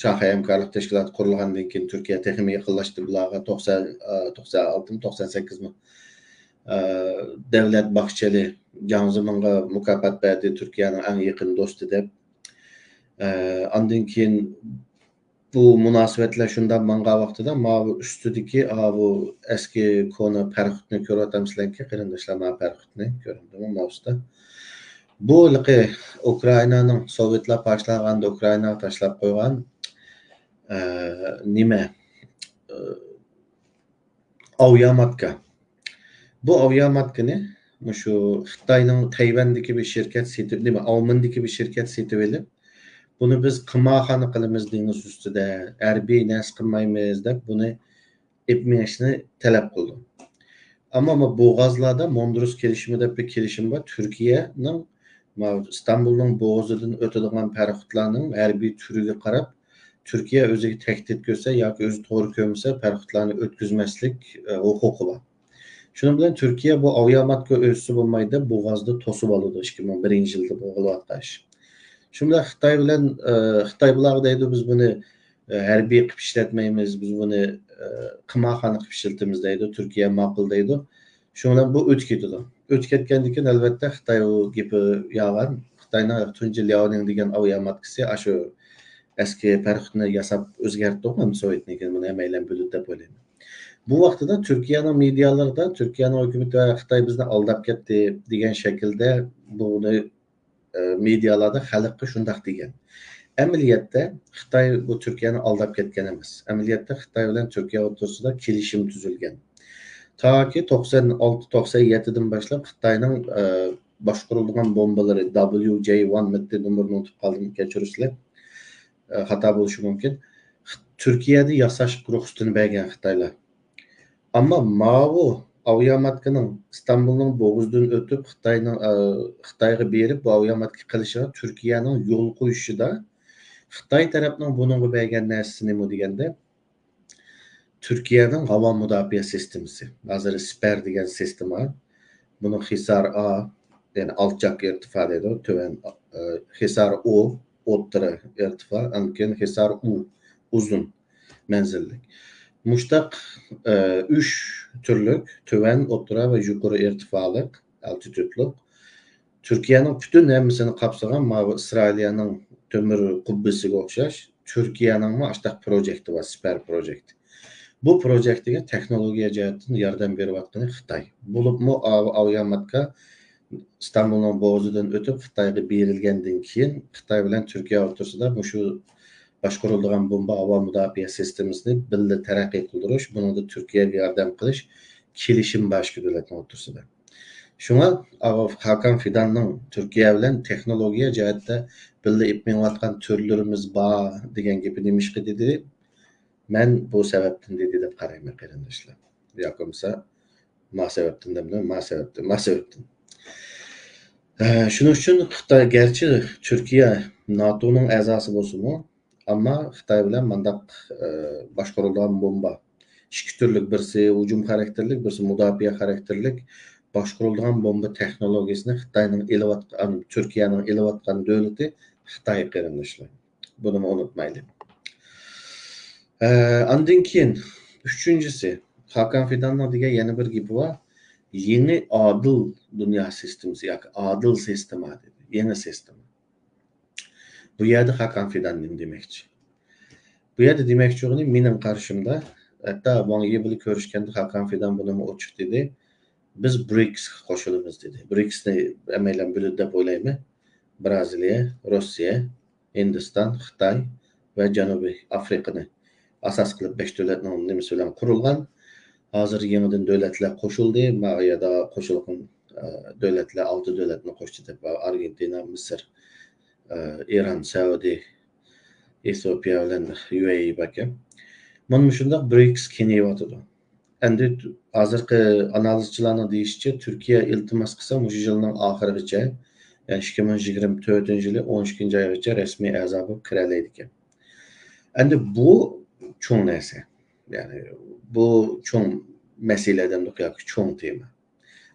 شاڭخەي ھەمكارلىق تەشكىلاتى قۇرۇلغاندىن كېيىن تۈركىيە تېخىمۇ يېقىنلاشتى بۇلارغا. توقسان، ئە، توقسان ئالتىمۇ، توقسان سەككىزمۇ، ئە، دەۋلەت باخچېلى جياڭ زېمىنغا مۇكاپات بەردى، تۈركىيەنىڭ ئەڭ يېقىن دوستى دەپ. ئە، ئاندىن كېيىن بۇ مۇناسىۋەتلەر شۇنداق ماڭغان ۋاقتىدا ماۋۇ ئۈستىدىكى، ئاۋۇ ئەسكى كونا پەرخۇتنى كۆرۈۋاتامسىلەركى، قېرىنداشلار، ماۋۇ پەرخۇتنى كۆرۈندىمۇ ماۋۇسىدا؟ بۇ ھېلىقى ئۇكرائىنانىڭ، سوۋېتلار پارچىلانغاندا ئۇكرائىناغا تاشلاپ قويغان، ئە، نېمە، ئە، ئاۋياماتكا. بۇ ئاۋياماتكىنى مۇشۇ خىتاينىڭ تەيۋەندىكى بىر شىركەت سېتىپ، نېمە، ئاۋمېندىكى بىر شىركەت سېتىۋېلىپ، بۇنى بىز قىمارخانا قىلىمىز دېڭىز ئۈستىدە، ھەربىي نەرسە قىلمايمىز دەپ بۇنى ئېلىپ مېڭىشنى تەلەپ قىلدى. ئەمما بۇ بوغازلاردا، موندروس كېلىشىمى دەپ بىر كېلىشىم بار. تۈركىيەنىڭ، ماۋۇ ئىستانبۇلنىڭ بوغۇزىدىن ئۆتىدىغان پەرخۇتلارنىڭ ھەربىي تۈرىگە قاراپ، تۈركىيە ئۆزىگە تەھدىت كۆرسە ياكى ئۆزى توغرا كۆرمىسە، پەرخۇتلارنى ئۆتكۈزمەسلىك، ئە، ھوقۇقى بار. شۇنىڭ بىلەن تۈركىيە بۇ ئاۋياماتكا ئۆتسە بولمايدۇ دەپ بوغازدا توسۇپ ئالىدۇ، ئىككى مىڭ بىرىنچى يىلدا بولۇۋاتقان ئىش. شۇ بىلەن خىتاي بىلەن، ئە، خىتاي بۇلارغا دەيدۇ، بىز بۇنى، ئە، ھەربىي قىلىپ ئىشلەتمەيمىز، بىز بۇنى، ئە، قىمارخانا قىلىپ ئىشلىتىمىز دەيدۇ، تۈركىيە ماقۇل دەيدۇ. شۇنىڭ بىلەن بۇ ئۆتۈپ كېتىدۇ. ئۆتۈپ كەتكەندىن كېيىن، ئەلۋەتتە، خىتاي ئۇ گېپى يالغان. خىتاينىڭ تۇنجى لياۋنىڭ دېگەن ئاۋياماتكىسى ئاشۇ ئەسكى پەرخۇتنى ياساپ ئۆزگەرتتۇق، ئەمدى سوۋېتنىڭكىنى، بۇنى ھەممەيلەن بىلىدۇ دەپ ئويلايمەن. بۇ ۋاقتىدا تۈركىيەنىڭ مېدىيالىرىدا تۈركىيەنىڭ ھۆكۈمىتى ۋە خىتاي بىزنى ئالداپ كەتتى دېگەن شەكىلدە بۇنى، ئە، مېدىيالاردا خەلققە شۇنداق دېگەن. ئەمەلىيەتتە خىتاي بۇ تۈركىيەنى ئالداپ كەتكەن ئەمەس. ئەمەلىيەتتە خىتاي بىلەن تۈركىيە ئوتتۇرىسىدا كېلىشىم تۈزۈلگەن. تاكى توقسان ئالتە، توقسان يەتتىدىن باشلاپ خىتاينىڭ، ئە، باشقۇرۇلىدىغان بومبىلىرى، دبليۇ جەي ۋان مىتى، نومۇرىنى ئۇنتۇپ قالدىم، كەچۈرۈرسىلەر. ئە، خاتا بولۇشى مۇمكىن. خ-، تۈركىيەدە ياساش رۇخسىتىنى بەرگەن خىتايلار. ئەمما ماۋۇ ئاۋياماتكىنىڭ ئىستانبۇلنىڭ بوغۇزىدىن ئۆتۈپ، خىتاينىڭ، ئە، خىتايغا بېرىپ، بۇ ئاۋياماتكا قىلىشىغا تۈركىيەنىڭ يول قويۇشىدا خىتاي تەرەپنىڭ بۇنىڭغا بەرگەن نەرسىسى نېمە دېگەندە، تۈركىيەنىڭ ھاۋا مۇداپىئە سىستېمىسى، ھازىر سىپەر دېگەن سىستېما، بۇنىڭ خىسار ئا، يەنى ئالچاق ئىرتىفا دەيدۇ، تۆۋەن، ئە، خىسار ئو، ئوتتۇرا ئىرتىفا، ئاندىن كېيىن خىسار ئۇ، ئۇزۇن مەنزىللىك. مۇشتاق، ئە، ئۈچ تۈرلۈك تۆۋەن، ئوتتۇرا ۋە يۇقىرى ئىرتىفالىق، ئالتىتۇدلۇق. تۈركىيەنىڭ پۈتۈن ھەممىسىنى قاپسىغان ماۋۇ ئىسرائىلىيەنىڭ تۆمۈر قۇببىسىگە ئوخشاش تۈركىيەنىڭمۇ ئاشتاق پروجېكتى بار، سىپەر پروجېكتى. بۇ پروجېكتىگە تېخنولوگىيە جەھەتتىن ياردەم بېرىۋاتقىنى خىتاي. بولۇپمۇ ئاۋۇ ئاۋياماتكا ئىستانبۇلنىڭ بوغۇزىدىن ئۆتۈپ خىتايغا بېرىلگەندىن كېيىن، خىتاي بىلەن تۈركىيە ئوتتۇرىسىدا مۇشۇ باشقۇرۇلىدىغان بومبا ھاۋا مۇداپىئە سىستېمىسىنى بىللە تەرەققىي قىلدۇرۇش، بۇنىڭدا تۈركىيەگە ياردەم قىلىش كېلىشىم بار ئىككى دۆلەتنىڭ ئوتتۇرىسىدا. شۇڭا ئاۋۇ خاكان فىداننىڭ تۈركىيە بىلەن تېخنولوگىيە جەھەتتە بىللە ئېلىپ مېڭىۋاتقان تۈرلىرىمىز بار دېگەن گېپى نېمىشقا دېدى؟ مەن بۇ سەۋەبتىن دېدى دەپ قارايمەن، قېرىنداشلار. ياكى بولمىسا ما سەۋەبتىن دەمدۇ، ما سەۋەبتىن، ما سەۋەبتىن. ئە، شۇنىڭ ئۈچۈن خىتاي، گەرچە تۈركىيە ناتونىڭ ئەزاسى بولسىمۇ، ئەمما خىتاي بىلەن مانداق، ئە، باشقۇرۇلىدىغان بومبا، ئىككى تۈرلۈك، بىرسى ھۇجۇم خاراكتېرلىك، بىرسى مۇداپىئە خاراكتېرلىك باشقۇرۇلىدىغان بومبا تېخنولوگىيىسىنى خىتاينىڭ ئېلىۋاتقان، تۈركىيەنىڭ ئېلىۋاتقان دۆلىتى خىتاي، قېرىنداشلار. بۇنىمۇ ئۇنتۇمايلى. ئە، ئاندىن كېيىن ئۈچىنچىسى، خاكان فىداننىڭ دېگەن يەنە بىر گېپى بار. يېڭى ئادىل دۇنيا سىستېمىسى ياكى ئادىل سىستېما دېدى. يېڭى سىستېما. بۇ يەردە خاكان فىدان نېمە دېمەكچى؟ بۇ يەردە دېمەكچى بولغىنى مېنىڭ قارىشىمدا، ھەتتا ۋاڭ يى بىلەن كۆرۈشكەندە خاكان فىدان بۇنىمۇ ئوچۇق دېدى. بىز برىكسقا قوشۇلىمىز دېدى. برىكسنى ھەممەيلەن بىلىدۇ دەپ ئويلايمەن. بىرازىلىيە، روسىيە، ھىندىستان، خىتاي ۋە جەنۇبىي ئافرىقىنى ئاساس قىلىپ بەش دۆلەتنىڭ نېمىسى بىلەن قۇرۇلغان. ھازىر يېڭىدىن دۆلەتلەر قوشۇلدى. مانا يەردە قوشۇلغان، ئە، دۆلەتلەر، ئالتە دۆلەتنى قوشتى دەپ، ئارگېنتىنا، مىسىر، ئە، ئىران، سەئۇدى، ئېتىئوپىيە بىلەن يۇ ئەي ئى باركەن. مانا مۇشۇنداق برىكس كېڭىيىۋاتىدۇ. ئەمدى ھازىرقى ئانالىزچىلارنىڭ دېيىشىچە، تۈركىيە ئىلتىماس قىلسا، مۇشۇ يىلنىڭ ئاخىرىغىچە، يەنى ئىككى مىڭ يىگىرمە تۆتىنچى يىلى ئون ئىككىنچى ئايغىچە رەسمىي ئەزا بولۇپ كىرەلەيدىكەن. ئەمدى بۇ چوڭ نەرسە. يەنى بۇ چوڭ مەسىلە دەمدۇق ياكى چوڭ تېما.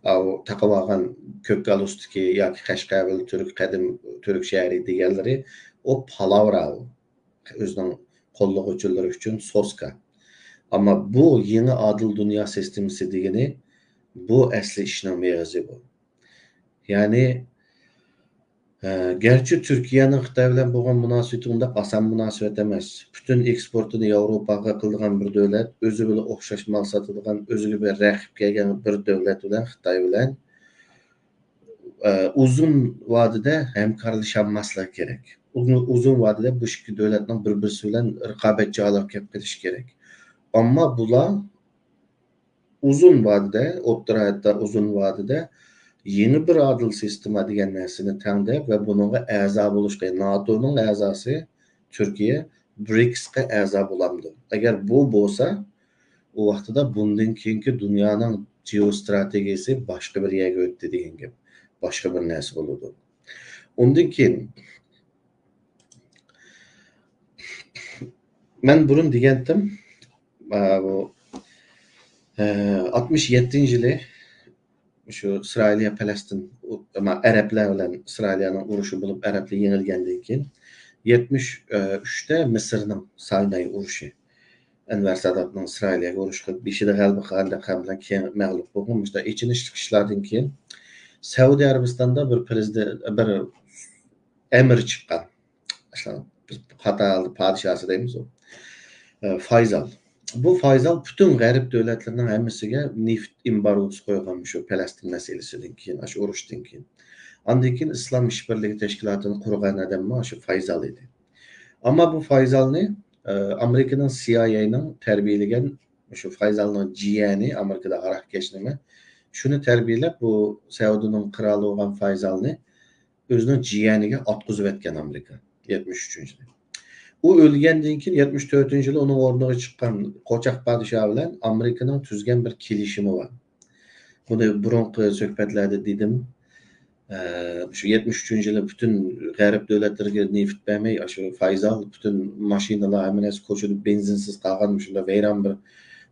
ئاۋۇ تاقىۋالغان كۆك گالۇستۇكى ياكى قەشقەر بىلەن تۈرك قەدىم تۈرك شەھىرى دېگەنلىرى ئۇ پالاۋرا ئۇ. ئۆزىنىڭ قوللىغۇچىلىرى ئۈچۈن سوسكا. ئەمما بۇ يېڭى ئادىل دۇنيا سىستېمىسى دېگىنى بۇ ئەسلى ئىشنىڭ مېغىزى بۇ. يەنى، ئە، گەرچە تۈركىيەنىڭ خىتاي بىلەن بولغان مۇناسىۋىتى ئۇنداق ئاسان مۇناسىۋەت ئەمەس. پۈتۈن ئېكسپورتىنى ياۋروپاغا قىلىدىغان بىر دۆلەت، ئۆزى بىلەن ئوخشاش مال ساتىدىغان، ئۆزىگە بىر رەقىب كەلگەن بىر دۆلەت بىلەن، خىتاي بىلەن، ئە، ئۇزۇن ۋادىدە ھەمكارلىشالماسلىقى كېرەك. ئۇزۇن، ئۇزۇن ۋادىدە بۇ ئىككى دۆلەتنىڭ بىر-بىرسى بىلەن رىقابەتچى ھالەتكە كېلىپ قېلىشى كېرەك. ئەمما بۇلار ئۇزۇن ۋادىدە، ئوتتۇرا ھەتتا ئۇزۇن ۋادىدە يېڭى بىر ئادىل سىستېما دېگەن نەرسىنى تەڭدەپ ۋە بۇنىڭغا ئەزا بولۇشقا، ناتونىڭ ئەزاسى تۈركىيە برىكسقا ئەزا بولامدۇ؟ ئەگەر بۇ بولسا، ئۇ ۋاقتىدا بۇندىن كېيىنكى دۇنيانىڭ جېئوستراتېگىيىسى باشقا بىر يەرگە ئۆتتى دېگەن گەپ. باشقا بىر نەرسە بولىدۇ. ئۇندىن كېيىن مەن بۇرۇن دېگەنتىم، ئە، بۇ، ئە، ئاتمىش يەتتىنچى يىلى شۇ ئىسرائىلىيە، پەلەستىن، ئۇ، ئەمما ئەرەبلەر بىلەن ئىسرائىلىيەنىڭ ئۇرۇشى بولۇپ، ئەرەبلەر يېڭىلگەندىن كېيىن، يەتمىش ئۈچتە مىسىرنىڭ سايناي ئۇرۇشى. ئەنۋەر ساداتنىڭ ئىسرائىلىيەگە ئۇرۇش قىلىپ، بېشىدا غەلىبە قىلغاندەك قىلغان بىلەن كېيىن مەغلۇپ بولغان مۇشۇنداق ئېچىنىشلىق ئىشلاردىن كېيىن، سەئۇدى ئەرەبىستاندا بىر پرېزىدېنت، بىر ئەمىر چىققان. مەسىلەن، بىز خاتا ھالدا پادىشاھسى دەيمىز ئۇ. ئە، فايزال. بۇ فايزال پۈتۈن غەرب دۆلەتلىرىنىڭ ھەممىسىگە نېفىت ئېمبارگوسى قويغان، شۇ پەلەستىن مەسىلىسىدىن كېيىن، ئاشۇ ئۇرۇشتىن كېيىن. ئاندىن كېيىن ئىسلام ئىشبىرلىكى تەشكىلاتىنى قۇرغان ئادەممۇ شۇ فايزال ئىدى. ئەمما بۇ فايزالنى، ئە، ئامېرىكىنىڭ سى ئاي ئەينىڭ تەربىيەلىگەن، شۇ فايزالنىڭ جىيەنى، ئامېرىكىدا ھاراقكەش نېمە، شۇنى تەربىيەلەپ، بۇ سەئۇدىنىڭ قىرالى بولغان فايزالنى ئۆزىنىڭ جىيەنىگە ئاتقۇزۇۋەتكەن ئامېرىكا، يەتمىش ئۈچىنچى يىلى. ئۇ ئۆلگەندىن كېيىن، يەتمىش تۆتىنچى يىلى ئۇنىڭ ئورنىغا چىققان قوچاق پادىشاھ بىلەن ئامېرىكىنىڭ تۈزگەن بىر كېلىشىمى بار. بۇنى بۇرۇنقى سۆھبەتلەردە دېدىم. ئە، شۇ يەتمىش ئۈچىنچى يىلى پۈتۈن غەرب دۆلەتلىرىگە نېفىت بەرمەي، ئاشۇ فايزال پۈتۈن ماشىنىلار، ھەممە نەرسە كوچىدا بېنزىنسىز قالغان، مۇشۇنداق ۋەيران بىر،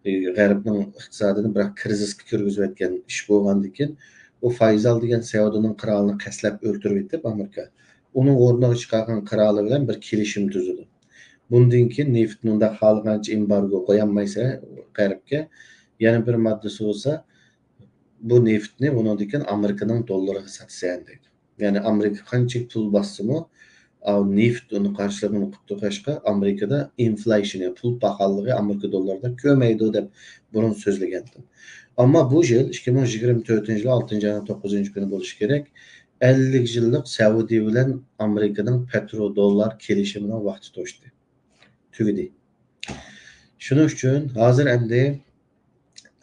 ئە، غەربنىڭ ئىقتىسادىنى بىراق كىرىزىسقا كىرگۈزۈۋەتكەن ئىش بولغاندىكىن، ئۇ فايزال دېگەن سەئۇدىنىڭ قىرالىنى قەستلەپ ئۆلتۈرۈۋېتىپ ئامېرىكا، ئۇنىڭ ئورنىغا چىقارغان قىرالى بىلەن بىر كېلىشىم تۈزىدۇ. بۇندىن كېيىن نېفىتنى ئۇنداق خالىغانچە ئېمبارگو قويالمايسەن غەربكە، يەنە بىر ماددىسى بولسا، بۇ نېفىتنى بۇنىڭدىن كېيىن ئامېرىكىنىڭ دوللىرىغا ساتىسەن دەيدۇ. يەنى ئامېرىكا قانچىلىك پۇل باسسىمۇ، ئاۋۇ نېفىت ئۇنى قارشىلىغىنى قىلىپ تۇرغاچقا، ئامېرىكىدا ئىنفلېيشن، يەنى پۇل پاخاللىقى ئامېرىكا دوللىرىدا كۆمەيدۇ دەپ بۇرۇن سۆزلىگەنتىم. ئەمما بۇ يىل، ئىككى مىڭ يىگىرمە تۆتىنچى يىل ئالتىنچى ئاينىڭ توققۇزىنچى كۈنى بولۇشى كېرەك، ئەللىك يىللىق سەئۇدى بىلەن ئامېرىكىنىڭ پېترو دوللار كېلىشىمىنىڭ ۋاقتى توشتى. تۈگىدى. شۇنىڭ ئۈچۈن ھازىر ئەمدى،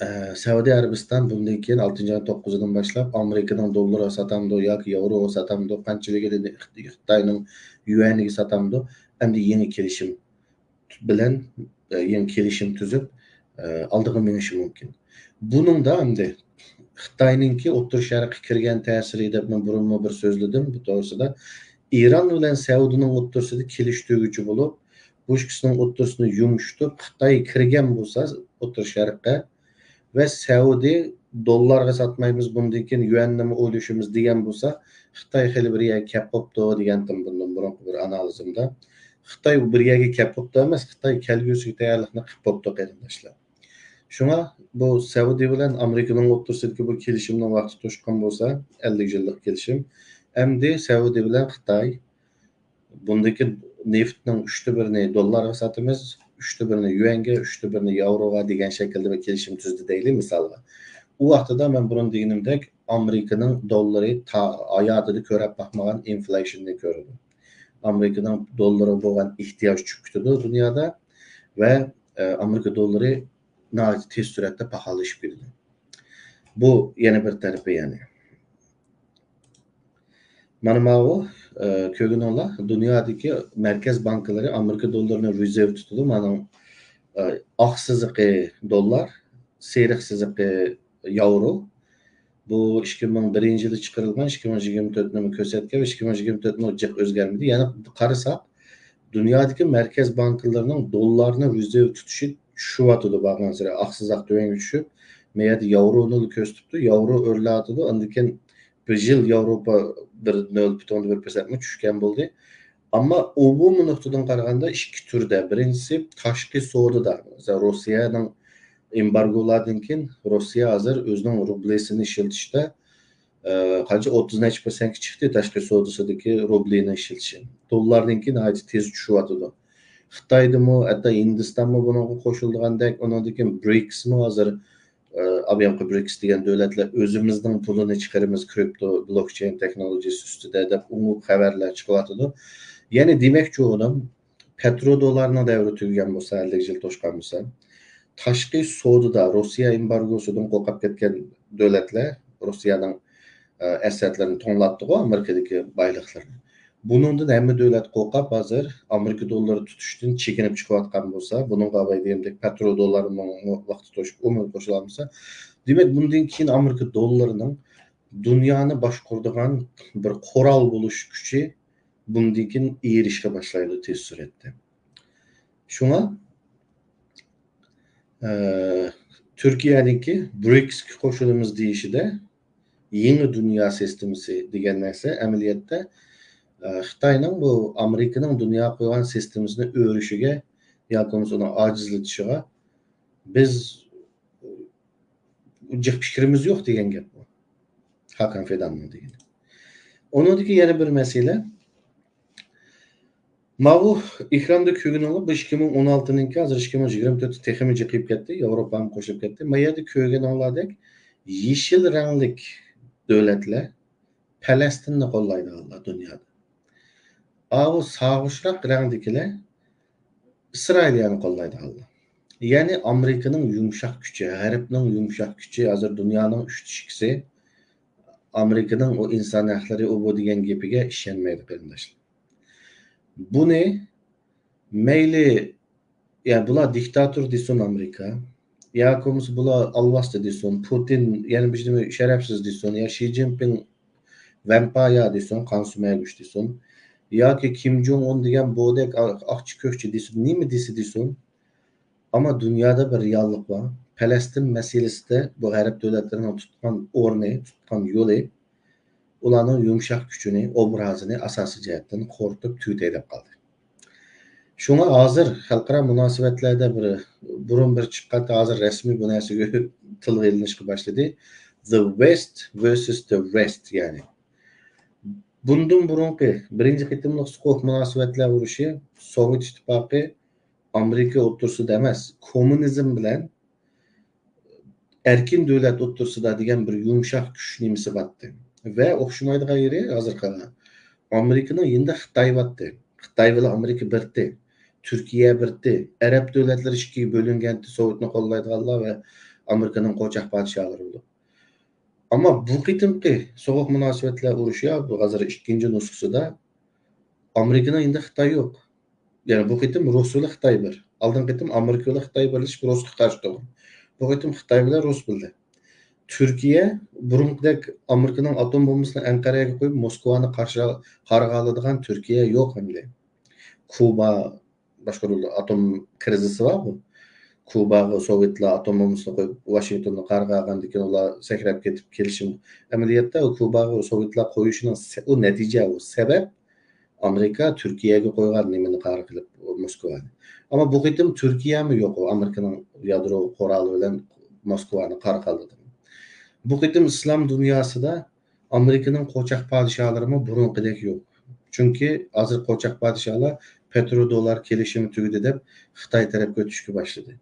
ئە، سەئۇدى ئەرەبىستان بۇندىن كېيىن ئالتىنچى ئاينىڭ توققۇزىدىن باشلاپ ئامېرىكىنىڭ دوللىرىغا ساتامدۇ ياكى ياۋروغا ساتامدۇ، قانچىلىكىنى خىتاينىڭ يۈەنىگە ساتامدۇ، ئەمدى يېڭى كېلىشىم بىلەن، ئە، يېڭى كېلىشىم تۈزۈپ، ئە، ئالدىغا مېڭىشى مۇمكىن. بۇنىڭدا ئەمدى خىتاينىڭكى ئوتتۇرا شەرققە كىرگەن تەسىرى دەپ مەن بۇرۇنمۇ بىر سۆزلىدىم بۇ توغرىسىدا. ئىران بىلەن سەئۇدىنىڭ ئوتتۇرىسىدا كېلىشتۈرگۈچى بولۇپ، بۇ ئىككىسىنىڭ ئوتتۇرىسىنى يۇمشىتىپ، خىتاي كىرگەن بولسا ئوتتۇرا شەرققە ۋە سەئۇدى دوللارغا ساتمايمىز، بۇندىن كېيىن يۈەننىمۇ ئويلىشىمىز دېگەن بولسا، خىتاي خېلى بىر يەرگە كەپ قوپتۇ دېگەنتىم بۇندىن بۇرۇنقى بىر ئانالىزىمدا. خىتاي بىر يەرگە كەپ قوپتۇ ئەمەس، خىتاي كەلگۈسىگە تەييارلىقنى قىلىپ بوپتۇ، قېرىنداشلار. شۇڭا بۇ سەئۇدى بىلەن ئامېرىكىنىڭ ئوتتۇرىسىدىكى بۇ كېلىشىمنىڭ ۋاقتى توشقان بولسا، ئەللىك يىللىق كېلىشىم، ئەمدى سەئۇدى بىلەن خىتاي بۇندىكى نېفىتنىڭ ئۈچتە بىرىنى دوللارغا ساتىمىز، ئۈچتە بىرىنى يۈەنگە، ئۈچتە بىرىنى ياۋروغا دېگەن شەكىلدە بىر كېلىشىم تۈزدى دەيلى، مىسالغا. ئۇ ۋاقتىدا مەن بۇرۇن دېگىنىمدەك، ئامېرىكىنىڭ دوللىرى تا-، ھاياتىدا كۆرۈپ باقمىغان ئىنفليېيشننى كۆرىدۇ. ئامېرىكىنىڭ دوللىرىغا بولغان ئېھتىياج چۈشۈپ كېتىدۇ دۇنيادا ۋە، ئە، ئامېرىكا دوللىرى ناھايىتى تېز سۈرئەتتە پاخاللىشىپ كېتىدۇ. بۇ يەنە بىر تەرىپى يەنى. مانا ماۋۇ، ئە، كۆرگىنىڭلار، دۇنيادىكى مەركەز بانكىلىرى ئامېرىكا دوللىرىنى رېزېرۋ تۇتىدۇ. مانا، ئە، ئاق سىزىقى دوللار، سېرىق سىزىقى ياۋرو. بۇ ئىككى مىڭ بىرىنچى يىلى چىقىرىلغان، ئىككى مىڭ يىگىرمە تۆتنىمۇ كۆرسەتكەن ۋە ئىككى مىڭ يىگىرمە تۆتنىمۇ جىق ئۆزگەرمىدى. يەنە قارىساق، دۇنيادىكى مەركەز بانكىلىرىنىڭ دوللارنى رېزېرۋ تۇتۇشى چۈشۈۋاتىدۇ بارغانسېرى. ئاق سىزىق تۆۋەنگە چۈشۈپ، مەيەردە ياۋرونى كۆرسىتىپتۇ، ياۋرو ئۆرلەۋاتىدۇ. ئاندىن كېيىن بىر يىل ياۋروپا بىر نۆل پۈتۈن بىر پىرسەنتمۇ چۈشكەن بولدى. ئەمما ئومۇمىي نۇقتىدىن قارىغاندا ئىككى تۈردە. بىرىنچىسى تاشقى سودىدا. مەسىلەن، روسىيەنىڭ ئېمبارگولاردىن كېيىن روسىيە ھازىر ئۆزىنىڭ روبلىسىنى ئىشلىتىشتە، ئە، قانچە، ئوتتۇز نەچچە پىرسەنتكە چىقتى تاشقى سودىسىدىكى روبلىنى ئىشلىتىشى. دوللاردىن كېيىن ناھايىتى تېز چۈشۈۋاتىدۇ. خىتايدىمۇ، ھەتتا ھىندىستانمۇ بۇنىڭغا قوشۇلىدىغاندەك، ئۇنىڭدىن كېيىن برىكسمۇ ھازىر، ئە، ئابيامقى برىكس دېگەن دۆلەتلەر ئۆزىمىزنىڭ پۇلىنى چىقىرىمىز كرىپتو بلوكچېين تېخنولوگىيىسى ئۈستىدە دەپ ئۇ خەۋەرلەر چىقىۋاتىدۇ. يەنى دېمەكچى بولغىنىم، پەترو دوللارنىڭ دەۋرى تۈگىگەن بولسا، ئەللىك يىل توشقان بولسا، تاشقى سودىدا روسىيە ئېمبارگوسىدىن قورقۇپ كەتكەن دۆلەتلەر، روسىيەنىڭ، ئە، ئەسسەتلىرىنى توڭلاتتىغۇ، ئامېرىكىدىكى بايلىقلىرىنى. بۇنىڭدىن ھەممە دۆلەت قورقۇپ، ھازىر ئامېرىكا دوللىرى تۇتۇشتىن چېكىنىپ چىقىۋاتقان بولسا، بۇنىڭغا ئاۋاي دېگەندەك پەترو دوللارنىڭ ۋاقتى توشۇپ، ئۇمۇ قوشۇلالمىسا، دېمەك، بۇندىن كېيىن ئامېرىكا دوللىرىنىڭ دۇنيانى باشقۇرىدىغان بىر قورال بولۇش كۈچى بۇندىن كېيىن ئېرىشكە باشلايدۇ تېز سۈرئەتتە. شۇڭا، ئە، تۈركىيەنىڭكى برىكسكە قوشۇلىمىز دېيىشىدە يېڭى دۇنيا سىستېمىسى دېگەن نەرسە ئەمەلىيەتتە، ئە، خىتاينىڭ بۇ ئامېرىكىنىڭ دۇنياغا قويغان سىستېمىسىنى ئۆرۈشىگە ياكى بولمىسا ئۇنىڭ ئاجىزلىتىشىغا بىز جىق پىكرىمىز يوق دېگەن گەپ بۇ. ھاكان فىداننىڭ دېگىنى. ئۇنىڭدىكى يەنە بىر مەسىلە، ماۋۇ ئېكراندا كۆرگىنىڭلار، بۇ ئىككى مىڭ ئون ئالتىنىڭكى، ھازىر ئىككى مىڭ يىگىرمە تۆتتە تېخىمۇ جىقىيىپ كەتتى، ياۋروپامۇ قوشۇلۇپ كەتتى. ما يەردە كۆرگىنىڭلاردەك يېشىل رەڭلىك دۆلەتلەر پەلەستىننى قوللايدىغانلار دۇنيادا. ئاۋۇ سارغۇچراق رەڭدىكىلەر ئىسرائىلىيەنى قوللايدىغانلار. يەنى ئامېرىكىنىڭ يۇمشاق كۈچى، غەربنىڭ يۇمشاق كۈچى، ھازىر دۇنيانىڭ ئۈچتە ئىككىسى ئامېرىكىنىڭ ئۇ ئىنسان ھەقلىرى، ئۇ بۇ دېگەن گېپىگە ئىشەنمەيدۇ، قېرىنداشلار. بۇنى مەيلى، يا بۇلار دىكتاتور دېسۇن ئامېرىكا، ياكى بولمىسا بۇلار ئالۋاستى دېسۇن، پۇتىن يەنە بىر نېمە شەرەپسىز دېسۇن، يا شى جىنپىڭ ۋەمپايا دېسۇن، قان سۈمۈرگۈچ دېسۇن، ياكى كىم جوڭ ئۇن دېگەن بۇدەك ئا-، ئاقچى كۆكچى دېسۇن، نېمە دېسە دېسۇن، ئەمما دۇنيادا بىر رېئاللىق بار. پەلەستىن مەسىلىسىدە بۇ غەرب دۆلەتلىرىنىڭ تۇتقان ئورنى، تۇتقان يولى، ئۇلارنىڭ يۇمشاق كۈچىنى، ئوبرازىنى ئاساسىي جەھەتتىن قۇرۇتۇپ تۈگىتەي دەپ قالدى. شۇڭا ھازىر خەلقئارا مۇناسىۋەتلەردە بىر، بۇرۇن بىر چىققانتى، ھازىر رەسمىي بۇ نەرسىگە تىلغا ئېلىنىشقا باشلىدى. The West versus the Rest، يەنى بۇندىن بۇرۇنقى بىرىنچى قېتىملىق سوغۇق مۇناسىۋەتلەر ئۇرۇشى سوۋېت ئىتتىپاقى، ئامېرىكا ئوتتۇرىسىدا ئەمەس، كوممۇنىزم بىلەن ئەركىن دۆلەت ئوتتۇرىسىدا دېگەن بىر يۇمشاق كۈچ نېمىسى بارتى. ۋە ئوخشىمايدىغان يېرى، ھازىر قارا، ئامېرىكىنىڭ يېنىدا خىتاي بارتى. خىتاي بىلەن ئامېرىكا بىرتى. تۈركىيە بىرتى. ئەرەب دۆلەتلىرى ئىككىگە بۆلۈنگەنتى، سوۋېتنى قوللايدىغانلار ۋە ئامېرىكىنىڭ قوچاق پادىشاھلىرى بولۇپ. ئەمما بۇ قېتىمقى سوغۇق مۇناسىۋەتلەر ئۇرۇشى، يا بۇ ھازىر ئىككىنچى نۇسخىسىدا ئامېرىكىنىڭ يېنىدا خىتاي يوق. يەنى بۇ قېتىم رۇس بىلەن خىتاي بىر. ئالدىنقى قېتىم ئامېرىكا بىلەن خىتاي بىرلىشىپ رۇسقا قارشى تۇرغان. بۇ قېتىم خىتاي بىلەن رۇس بىللە. تۈركىيە بۇرۇنقىدەك ئامېرىكىنىڭ ئاتوم بومبىسىنى ئەنقەرەگە قويۇپ، موسكۋانى قارشى، قارىغا ئالىدىغان تۈركىيە يوق ئەمدى. كۇبا باشقۇرۇلدى. ئاتوم كىرىزىسى بار بۇ. كۇباغا سوۋېتلار ئاتوم بومبىسىنى قويۇپ، ۋاشىنگتوننى قارىغا ئالغاندىن كېيىن ئۇلار سەكرەپ كېتىپ كېلىشىم. ئەمەلىيەتتە ئۇ كۇباغا سوۋېتلار قويۇشىنىڭ سە-، ئۇ نەتىجە، ئۇ سەۋەب ئامېرىكا تۈركىيەگە قويغان نېمىنى قارا قىلىپ، موسكۋانى. ئەمما بۇ قېتىم تۈركىيەمۇ يوق، ئۇ ئامېرىكىنىڭ يادرو قورالى بىلەن موسكۋانى قارا قىلدى. بۇ قېتىم ئىسلام دۇنياسىدا ئامېرىكىنىڭ قوچاق پادىشاھلىرىمۇ بۇرۇنقىدەك يوق. چۈنكى ھازىر قوچاق پادىشاھلار پېترو دوللار كېلىشىمى تۈگىدى دەپ خىتاي تەرەپكە ئۆتۈشكە باشلىدى.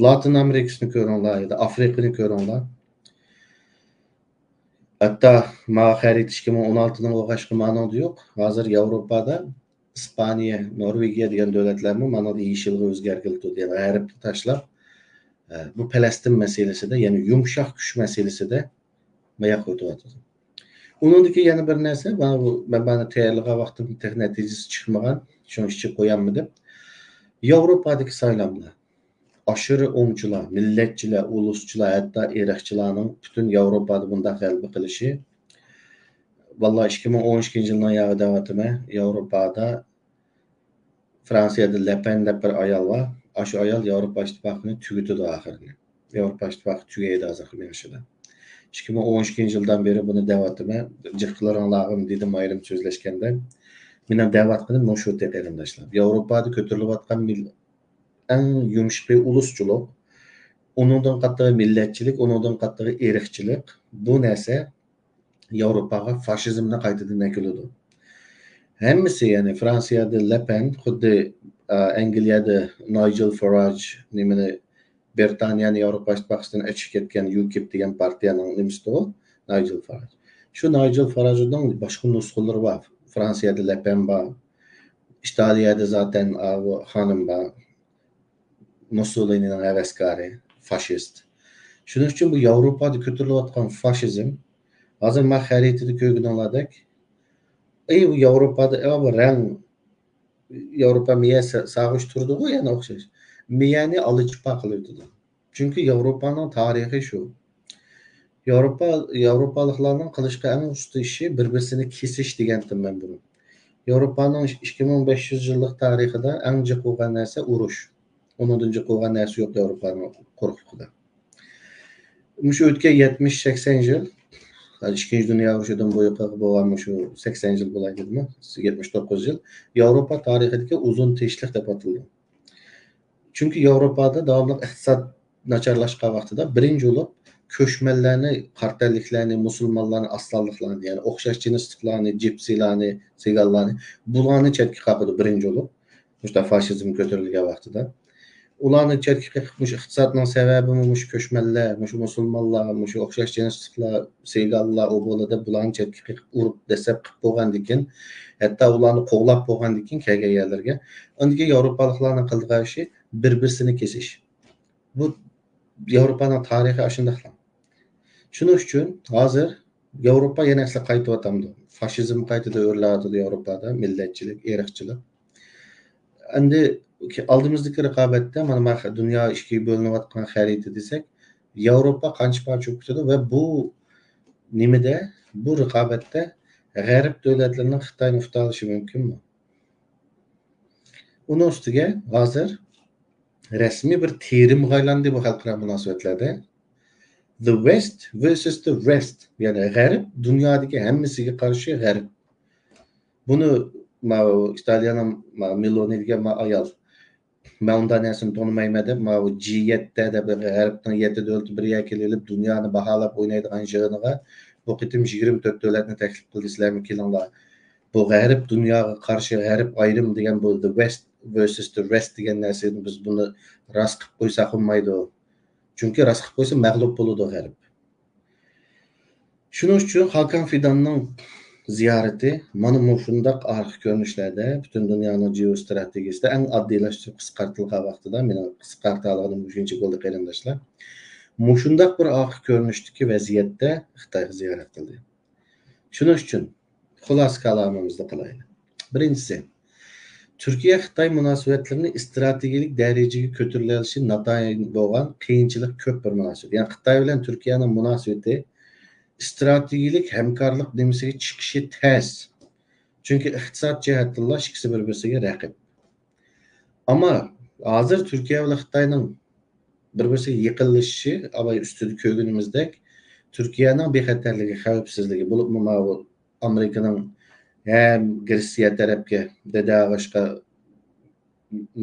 لاتىن ئامېرىكىسىنى كۆرۈڭلار يا ئافرىقىنى كۆرۈڭلار. ھەتتا ما خەرىتە ئىككى مىڭ ئون ئالتىنىڭ ئوخشاشقا مانىڭدا يوق. ھازىر ياۋروپادا ئىسپانىيە، نورۋېگىيە دېگەن دۆلەتلەرمۇ مانىڭدا يېشىلغا ئۆزگەرگىلى تۇردى. يەنى غەربنى تاشلاپ، ئە، بۇ پەلەستىن مەسىلىسىدە، يەنى يۇمشاق كۈچ مەسىلىسىدە ماياق ئۆتۈۋاتىدۇ. ئۇنىڭدىكى يەنە بىر نەرسە، مانا بۇ، مەن مانا تەييارلىغان ۋاقتىمدا تېخى نەتىجىسى چىقمىغان، شۇنىڭ ئۈچۈن قويالمىدىم. ياۋروپادىكى سايلاملار. ئاشۇرى ئوڭچىلار، مىللەتچىلەر، ئۇلۇسچىلار، ھەتتا ئىرقچىلارنىڭ پۈتۈن ياۋروپادا بۇنداق غەلىبە قىلىشى. ۋاللا، ئىككى مىڭ ئون ئىككىنچى يىلنىڭ ياغى دەۋاتىمەن، ياۋروپادا فرانسىيەدە لەپەن دەپ بىر ئايال بار. ئاشۇ ئايال ياۋروپا ئىتتىپاقىنى تۈگىتىدۇ ئاخىرىنى. ياۋروپا ئىتتىپاقى تۈگەيدۇ ھازىرقى مېڭىشىدا. ئىككى مىڭ ئون ئىككىنچى يىلدىن بېرى بۇنى دەۋاتىمەن. جىقلىرىڭلارغىمۇ دېدىم ئايرىم سۆزلەشكەندە. مېنىڭ دەۋاتقىنىم مۇشۇ، قېرىنداشلار. ياۋروپادا كۆتۈرۈلۈۋاتقان مىل-، ئەڭ يۇمشىقى ئۇلۇسچىلىق، ئۇنىڭدىن قاتتىقى مىللەتچىلىك، ئۇنىڭدىن قاتتىقى ئىرقچىلىق. بۇ نەرسە ياۋروپاغا فاشىزمنى قايتىدىن ئەكېلىدۇ. ھەممىسى، يەنى فرانسىيەدە لەپەن، خۇددى، ئە، ئەنگلىيەدە نايجېل فاراج، نېمىنى، بىرىتانىيەنى ياۋروپا ئىتتىپاقىدىن ئېچىپ كەتكەن يۇكىپ دېگەن پارتىيەنىڭ نېمىسىدۇ، نايجېل فاراج. شۇ نايجېل فاراجنىڭ باشقا نۇسخىلىرى بار. فرانسىيەدە لەپەن بار. ئىتالىيەدە زاتەن، ئاۋۇ خانىم بار. مۇسسولىنىنىڭ ھەۋەسكارى، فاشىست. شۇنىڭ ئۈچۈن بۇ ياۋروپادا كۆتۈرۈلۈۋاتقان فاشىزم، ھازىر ما خەرىتىدە كۆرگىنىڭلاردەك، ئەي، بۇ ياۋروپادا، ئە، بۇ رەڭ، ياۋروپا مىيە سا-، ساغۇش تۇرىدىغۇ، يەنە ئوخشاش. مىيەنى ئالا چىپا قىلىۋېتىدۇ. چۈنكى ياۋروپانىڭ تارىخى شۇ. ياۋروپا، ياۋروپالىقلارنىڭ قىلىشقا ئەڭ ئۇستا ئىشى بىر-بىرسىنى كېسىش دېگەنتىم مەن بۇرۇن. ياۋروپانىڭ ئىككى مىڭ بەش يۈز يىللىق تارىخىدا ئەڭ جىق بولغان نەرسە ئۇرۇش. ئۇنىڭدىن جىق بولغان نەرسە يوق ياۋروپانىڭ قۇرۇقلۇقىدا. مۇشۇ ئۆتكەن يەتمىش، سەكسەن يىل، ئىككىنچى دۇنيا ئۇرۇشىدىن بۇيرۇقىغا بولغان مۇشۇ سەكسەن يىل بولاي دېدىمۇ؟ يەتمىش توققۇز يىل. ياۋروپا تارىخىدىكى ئۇزۇن تىنچلىق دەپ ئاتىلىدۇ. چۈنكى ياۋروپادا داۋاملىق ئىقتىساد ناچارلاشقان ۋاقتىدا بىرىنچى بولۇپ كۆچمەنلەرنى، قارا تەنلىكلەرنى، مۇسۇلمانلارنى، ئاستانلىقلارنى، يەنى ئوخشاش جىنسلىقلارنى، جىپسىلارنى، سىگانلارنى، بۇلارنى چەتكە قاقىدۇ بىرىنچى بولۇپ. مۇشۇنداق فاشىزم كۆتۈرۈلگەن ۋاقتىدا. ئۇلارنى چەتكە قېقىپ، مۇشۇ ئىقتىسادنىڭ سەۋەبىمۇ مۇشۇ كۆچمەنلەر، مۇشۇ مۇسۇلمانلار، مۇشۇ ئوخشاش جىنسلىقلار، سىگانلار، ئۇ بۇ دەپ بۇلارنى چەتكە قېقىپ ئۇرۇپ دەسسەپ قىلىپ بولغاندىكىن، ھەتتا ئۇلارنى قوغلاپ بولغاندىكىن كەلگەن يەرلىرىگە، ئاندىن كېيىن ياۋروپالىقلارنىڭ قىلىدىغان ئىشى بىر-بىرسىنى كېسىش. بۇ ياۋروپانىڭ تارىخى ئاشۇنداقلا. شۇنىڭ ئۈچۈن ھازىر ياۋروپا يەنە ئەسلى قايتىۋاتامدۇ؟ فاشىزم قايتىدىن ئۆرلەۋاتىدۇ ياۋروپادا، مىللەتچىلىك، ئىرقچىلىق. ئەمدى ئالدىمىزدىكى رىقابەتتە مانا، ما دۇنيا ئىككىگە بۆلۈنۈۋاتقان خەرىتە دېسەك، ياۋروپا قانچە پارچە بولۇپ كېتىدۇ ۋە بۇ نېمىدە، بۇ رىقابەتتە غەرب دۆلەتلىرىنىڭ خىتاينى ئۇتالىشى مۇمكىنمۇ؟ ئۇنىڭ ئۈستىگە ھازىر رەسمىي بىر تېرىمغا ئايلاندى بۇ خەلقئارا مۇناسىۋەتلەردە. The West versus the rest، يەنى غەرب دۇنيادىكى ھەممىسىگە قارشى غەرب. بۇنى ماۋۇ ئىتالىيەنىڭ ماۋۇ مېلونى دېگەن ماۋۇ ئايال، مەن ئۇنداق نەرسىنى تونۇمايمەن دەپ، ماۋۇ جى يەتتە دەپ غەربنىڭ يەتتە دۆلىتى بىر يەرگە كېلىۋېلىپ، دۇنيانى باھالاپ ئوينايدىغان يىغىنىغا بۇ قېتىم يىگىرمە تۆت دۆلەتنى تەكلىپ قىلدى، سىلەرمۇ كېلىڭلار. بۇ غەرب دۇنياغا قارشى غەرب ئايرىم دېگەن بۇ the West versus the rest دېگەن نەرسىنى بىز بۇنى راست قىلىپ قويساق بولمايدۇ. چۈنكى راست قىلىپ قويسا مەغلۇپ بولىدۇ غەرب. شۇنىڭ ئۈچۈن خاكان فىداننىڭ زىيارىتى مانا مۇشۇنداق ئارقا كۆرۈنۈشلەردە پۈتۈن دۇنيانىڭ جېئوستراتېگىيىسىدە ئەڭ ئاددىيلاشتۇرۇپ قىسقارتىلغان ۋاقتىدا، مېنىڭ قىسقارتالىغىنىم مۇشۇنچە بولدى قېرىنداشلار. مۇشۇنداق بىر ئارقا كۆرۈنۈشتىكى ۋەزىيەتتە خىتايغا زىيارەت قىلدى. شۇنىڭ ئۈچۈن خۇلاسە كالامىمىزنى قىلايلى. بىرىنچىسى، تۈركىيە-خىتاي مۇناسىۋەتلىرىنى ئىستراتېگىيەلىك دەرىجىگە كۆتۈرەلىشى ناتايىن بولغان قىيىنچىلىق كۆپ بىر مۇناسىۋەت. يەنى خىتاي بىلەن تۈركىيەنىڭ مۇناسىۋىتى ئىستراتېگىيەلىك ھەمكارلىق نېمىسىگە چىقىشى تەس. چۈنكى ئىقتىساد جەھەتتىنلا ئىككىسى بىر-بىرسىگە رەقىب. ئەمما ھازىر تۈركىيە بىلەن خىتاينىڭ بىر-بىرسىگە يېقىنلىشىشى، ئاۋاي ئۈستىدە كۆرگىنىمىزدەك، تۈركىيەنىڭ بىخەتەرلىكى، خەۋپسىزلىكى، بولۇپمۇ ماۋۇ ئامېرىكىنىڭ ھەم گرېتسىيە تەرەپكە دەدەئاغاچقا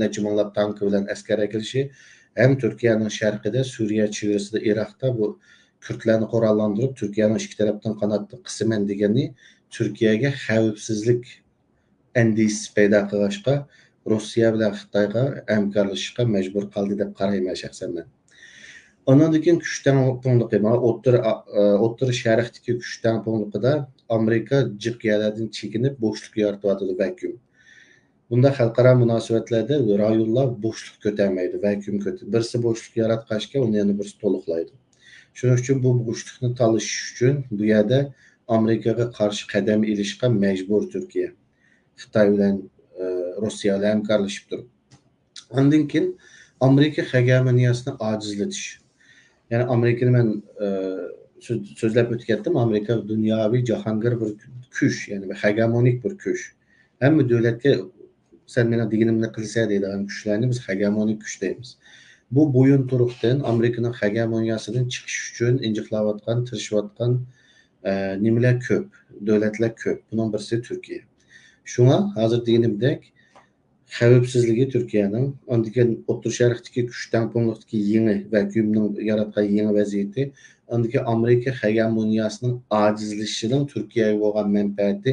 نەچچە مىڭلاپ تانكا بىلەن ئەسكەر ئەكېلىشى، ھەم تۈركىيەنىڭ شەرقىدە، سۈرىيە چېگرىسىدا، ئىراقتا بۇ كۈردلەرنى قوراللاندۇرۇپ، تۈركىيەنىڭ ئىككى تەرەپتىن قاناتنى قىسىمەن دېگەننى تۈركىيەگە خەۋپسىزلىك ئەندىشىسى پەيدا قىلغاچقا، روسىيە بىلەن خىتايغا ھەمكارلىشىشقا مەجبۇر قالدى دەپ قارايمەن شەخسەن مەن. ئانىڭدىن كېيىن كۈچ تەڭپۇڭلۇقى، مانا ئوتتۇرا، ئوتتۇرا شەرقتىكى كۈچ تەڭپۇڭلۇقىدا ئامېرىكا جىق يەرلەردىن چېكىنىپ، بوشلۇق يارىتىۋاتىدۇ، ۋەكۇئۇم. بۇنداق خەلقئارا مۇناسىۋەتلەردە رايونلار بوشلۇق كۆتەرمەيدۇ، ۋەكۇئۇم كۆتە-، بىرسى بوشلۇق ياراتقاچكا، ئۇنى يەنە بىرسى تولۇقلايدۇ. شۇنىڭ ئۈچۈن بۇ بوشلۇقنى تالىشىش ئۈچۈن بۇ يەردە ئامېرىكىغا قارشى قەدەم ئېلىشقا مەجبۇر تۈركىيە. خىتاي بىلەن، ئە، روسىيە بىلەن ھەمكارلىشىپ تۇرۇپ. ئاندىن كېيىن ئامېرىكا خەگەمونىيەسىنى ئاجىزلىتىش. يەنى ئامېرىكىنى مەن، ئە، سۆز-، سۆزلەپ ئۆتۈپ كەتتىم. ئامېرىكا دۇنياۋى جاھانگىر بىر كۈچ، يەنى بىر خەگەمونىك بىر كۈچ. ھەممە دۆلەتكە «سەن مېنىڭ دېگىنىمنى قىلىسەن» دەيدىغان كۈچلەرنى بىز خەگەمونىك كۈچ دەيمىز. بۇ بويۇنتۇرۇقتىن، ئامېرىكىنىڭ خەگەمونىيەسىدىن چىقىش ئۈچۈن ئىنجىقلاۋاتقان، تىرىشىۋاتقان، ئە، نېمىلەر كۆپ، دۆلەتلەر كۆپ. بۇنىڭ بىرسى تۈركىيە. شۇڭا ھازىر دېگىنىمدەك، خەۋپسىزلىكى تۈركىيەنىڭ، ئاندىن كېيىن ئوتتۇرا شەرقتىكى كۈچ تەڭپۇڭلۇقتىكى يېڭى ۋەكۇئۇمنىڭ ياراتقان يېڭى ۋەزىيىتى، ئاندىن كېيىن ئامېرىكا خەگەمونىيەسىنىڭ ئاجىزلىشىشىنىڭ تۈركىيەگە بولغان مەنپەئەتى،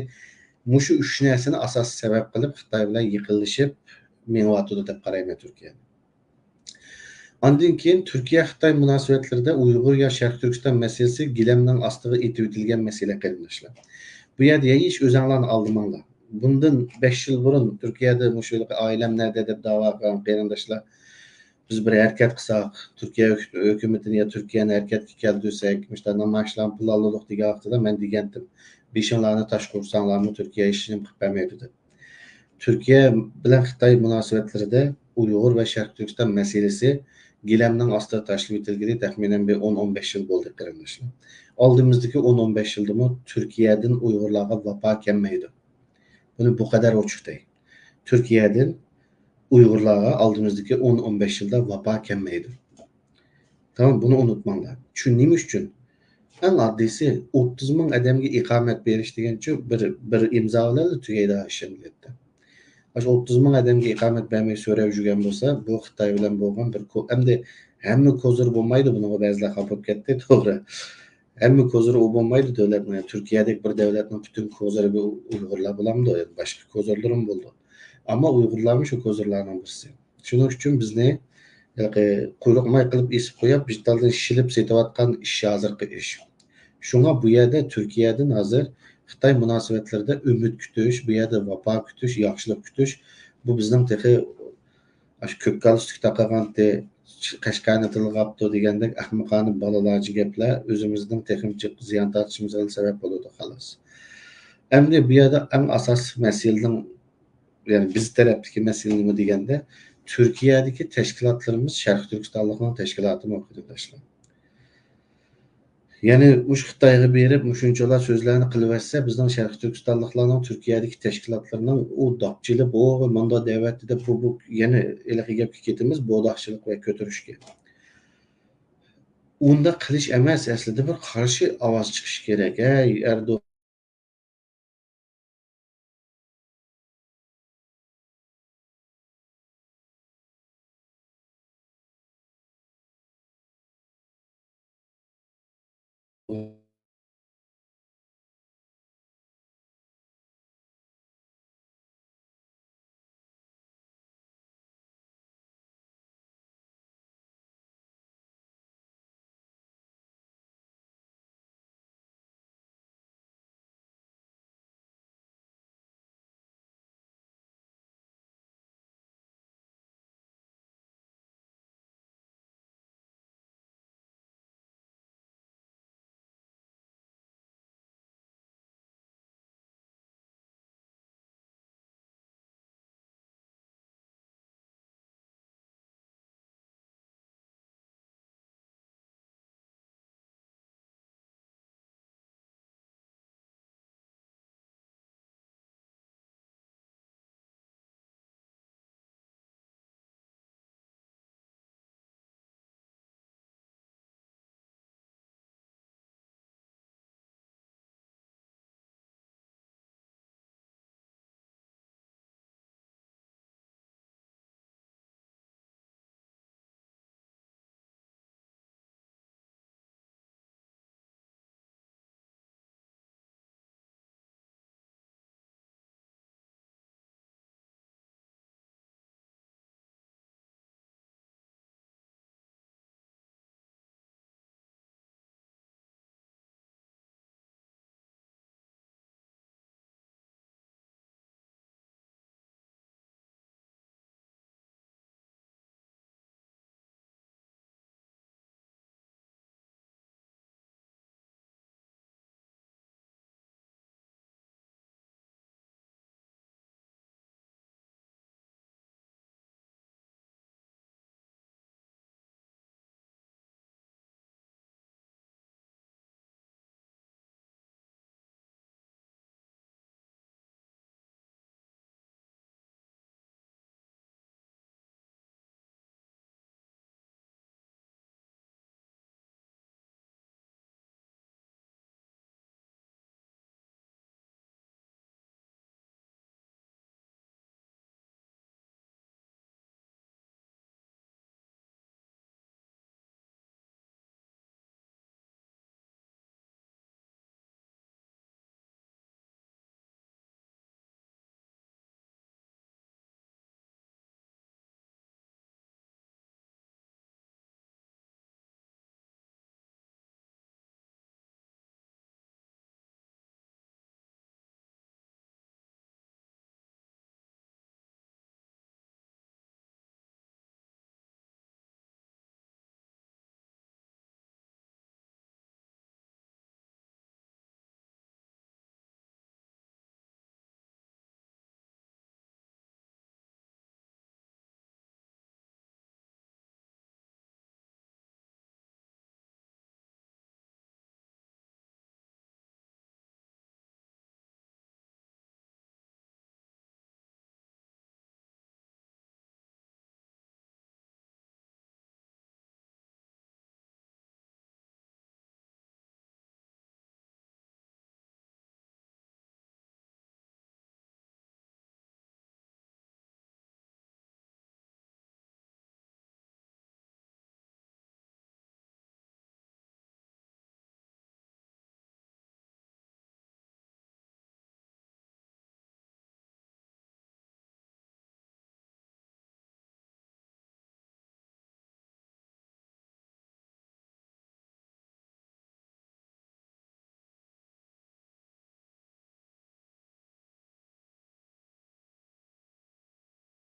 مۇشۇ ئۈچ نەرسىنى ئاساسىي سەۋەب قىلىپ خىتاي بىلەن يېقىنلىشىپ مېڭىۋاتىدۇ دەپ قارايمەن تۈركىيە. ئاندىن كېيىن تۈركىيە-خىتاي مۇناسىۋەتلىرىدە ئۇيغۇر يا شەرقىي تۈركىستان مەسىلىسى گىلەمنىڭ ئاستىغا ئېتىۋېتىلگەن مەسىلە، قېرىنداشلار. بۇ يەردە ھېچ ئۆزەڭلارنى ئالدىماڭلار. بۇندىن بەش يىل بۇرۇن تۈركىيەدە مۇشۇ «ئائىلەم نەدە؟» دەپ داۋا قىلغان قېرىنداشلار، بىز بىر ھەرىكەت قىلساق، تۈركىيە ھۆك-، ھۆكۈمىتىنى يا تۈركىيەنى ھەرىكەتكە كەلتۈرسەك، مۇشۇنداق نامايىشلارنى پىلانلىدۇق دېگەن ۋاقتىدا مەن دېگەنتىم، بېشىڭلارنى تاشقا ئۇرساڭلارمۇ تۈركىيە ھېچنېمە قىلىپ بەرمەيدۇ دەپ. تۈركىيە بىلەن خىتاي مۇناسىۋەتلىرىدە ئۇيغۇر ۋە شەرقىي تۈركىستان مەسىلىسى گىلەمنىڭ ئاستىغا تاشلىۋېتىلگىلى تەخمىنەن بىر ئون، ئون بەش يىل بولدى، قېرىنداشلار. ئالدىمىزدىكى ئون، ئون بەش يىلدىمۇ تۈركىيەدىن ئۇيغۇرلارغا ۋاپا كەلمەيدۇ. بۇنى بۇ قەدەر ئوچۇق دەي. تۈركىيەدىن ئۇيغۇرلارغا ئالدىمىزدىكى ئون، ئون بەش يىلدا ۋاپا كەلمەيدۇ. تامام، بۇنى ئۇنتۇماڭلار. چۈ-، نېمە ئۈچۈن؟ ئەڭ ئاددىيسى، ئوتتۇز مىڭ ئادەمگە ئىقامەت بېرىش دېگەنچۇ بىر، بىر ئىمزا بىلەنلا تۈگەيدىغان ئىش ئەمەلىيەتتە. ئاشۇ ئوتتۇز مىڭ ئادەمگە ئىقامەت بەرمەي سۆرەپ يۈرگەن بولسا، بۇ خىتاي بىلەن بولغان بىر كو-، ئەمدى ھەممە كوزىر بولمايدۇ، بۇنىڭغا بەزىلەر خاپا بولۇپ كەتتى، توغرا. ھەممە كوزىرى ئۇ بولمايدۇ دۆلەتنىڭ. تۈركىيەدەك بىر دۆلەتنىڭ پۈتۈن كوزىرى بۇ ئۇيغۇرلار بولامدۇ؟ باشقا كوزىرلىرىمۇ بولىدۇ. ئەمما ئۇيغۇرلارمۇ شۇ كوزىرلارنىڭ بىرسى. شۇنىڭ ئۈچۈن بىزنى ھېلىقى قۇيرۇق ماي قىلىپ ئېسىپ قويۇپ، ۋىجداندىن شىلىپ سېتىۋاتقان ئىش ھازىرقى ئىش. شۇڭا بۇ يەردە تۈركىيەدىن ھازىر خىتاي مۇناسىۋەتلىرىدە ئۈمىد كۈتۈش، بۇ يەردە ۋاپا كۈتۈش، ياخشىلىق كۈتۈش، بۇ بىزنىڭ تېخى ئاشۇ كۆك گالستۇك تاقىغانتى، قەشقەرنى تىلغاپتۇ دېگەندەك ئەخمىقانە بالىلارچە گەپلەر ئۆزىمىزنىڭ تېخىمۇ جىق زىيان تارتىشىمىزغا سەۋەب بولىدۇ، خالاس. ئەمدى بۇ يەردە ئەڭ ئاساسلىق مەسىلىنىڭ، يەنى بىز تەرەپتىكى مەسىلە نېمە دېگەندە، تۈركىيەدىكى تەشكىلاتلىرىمىز شەرقىي تۈركىستانلىقنىڭ تەشكىلاتىمۇ، قېرىنداشلار. يەنى مۇشۇ خىتايغا بېرىپ مۇشۇنچىلا سۆزلەرنى قىلىۋەتسە، بىزنىڭ شەرقىي تۈركىستانلىقلارنىڭ تۈركىيەدىكى تەشكىلاتلىرىنىڭ ئۇ داپچىلىپ، ئۇ مۇنداق دەۋەتتى دەپ، بۇ، بۇ يەنە ھېلىقى گەپكە كېتىمىز، بوداقچىلىق ۋە كۆتۈرۈشكە. ئۇنداق قىلىش ئەمەس، ئەسلىدە بىر قارشى ئاۋاز چىقىشى كېرەك. ھەي، ئەردوغان،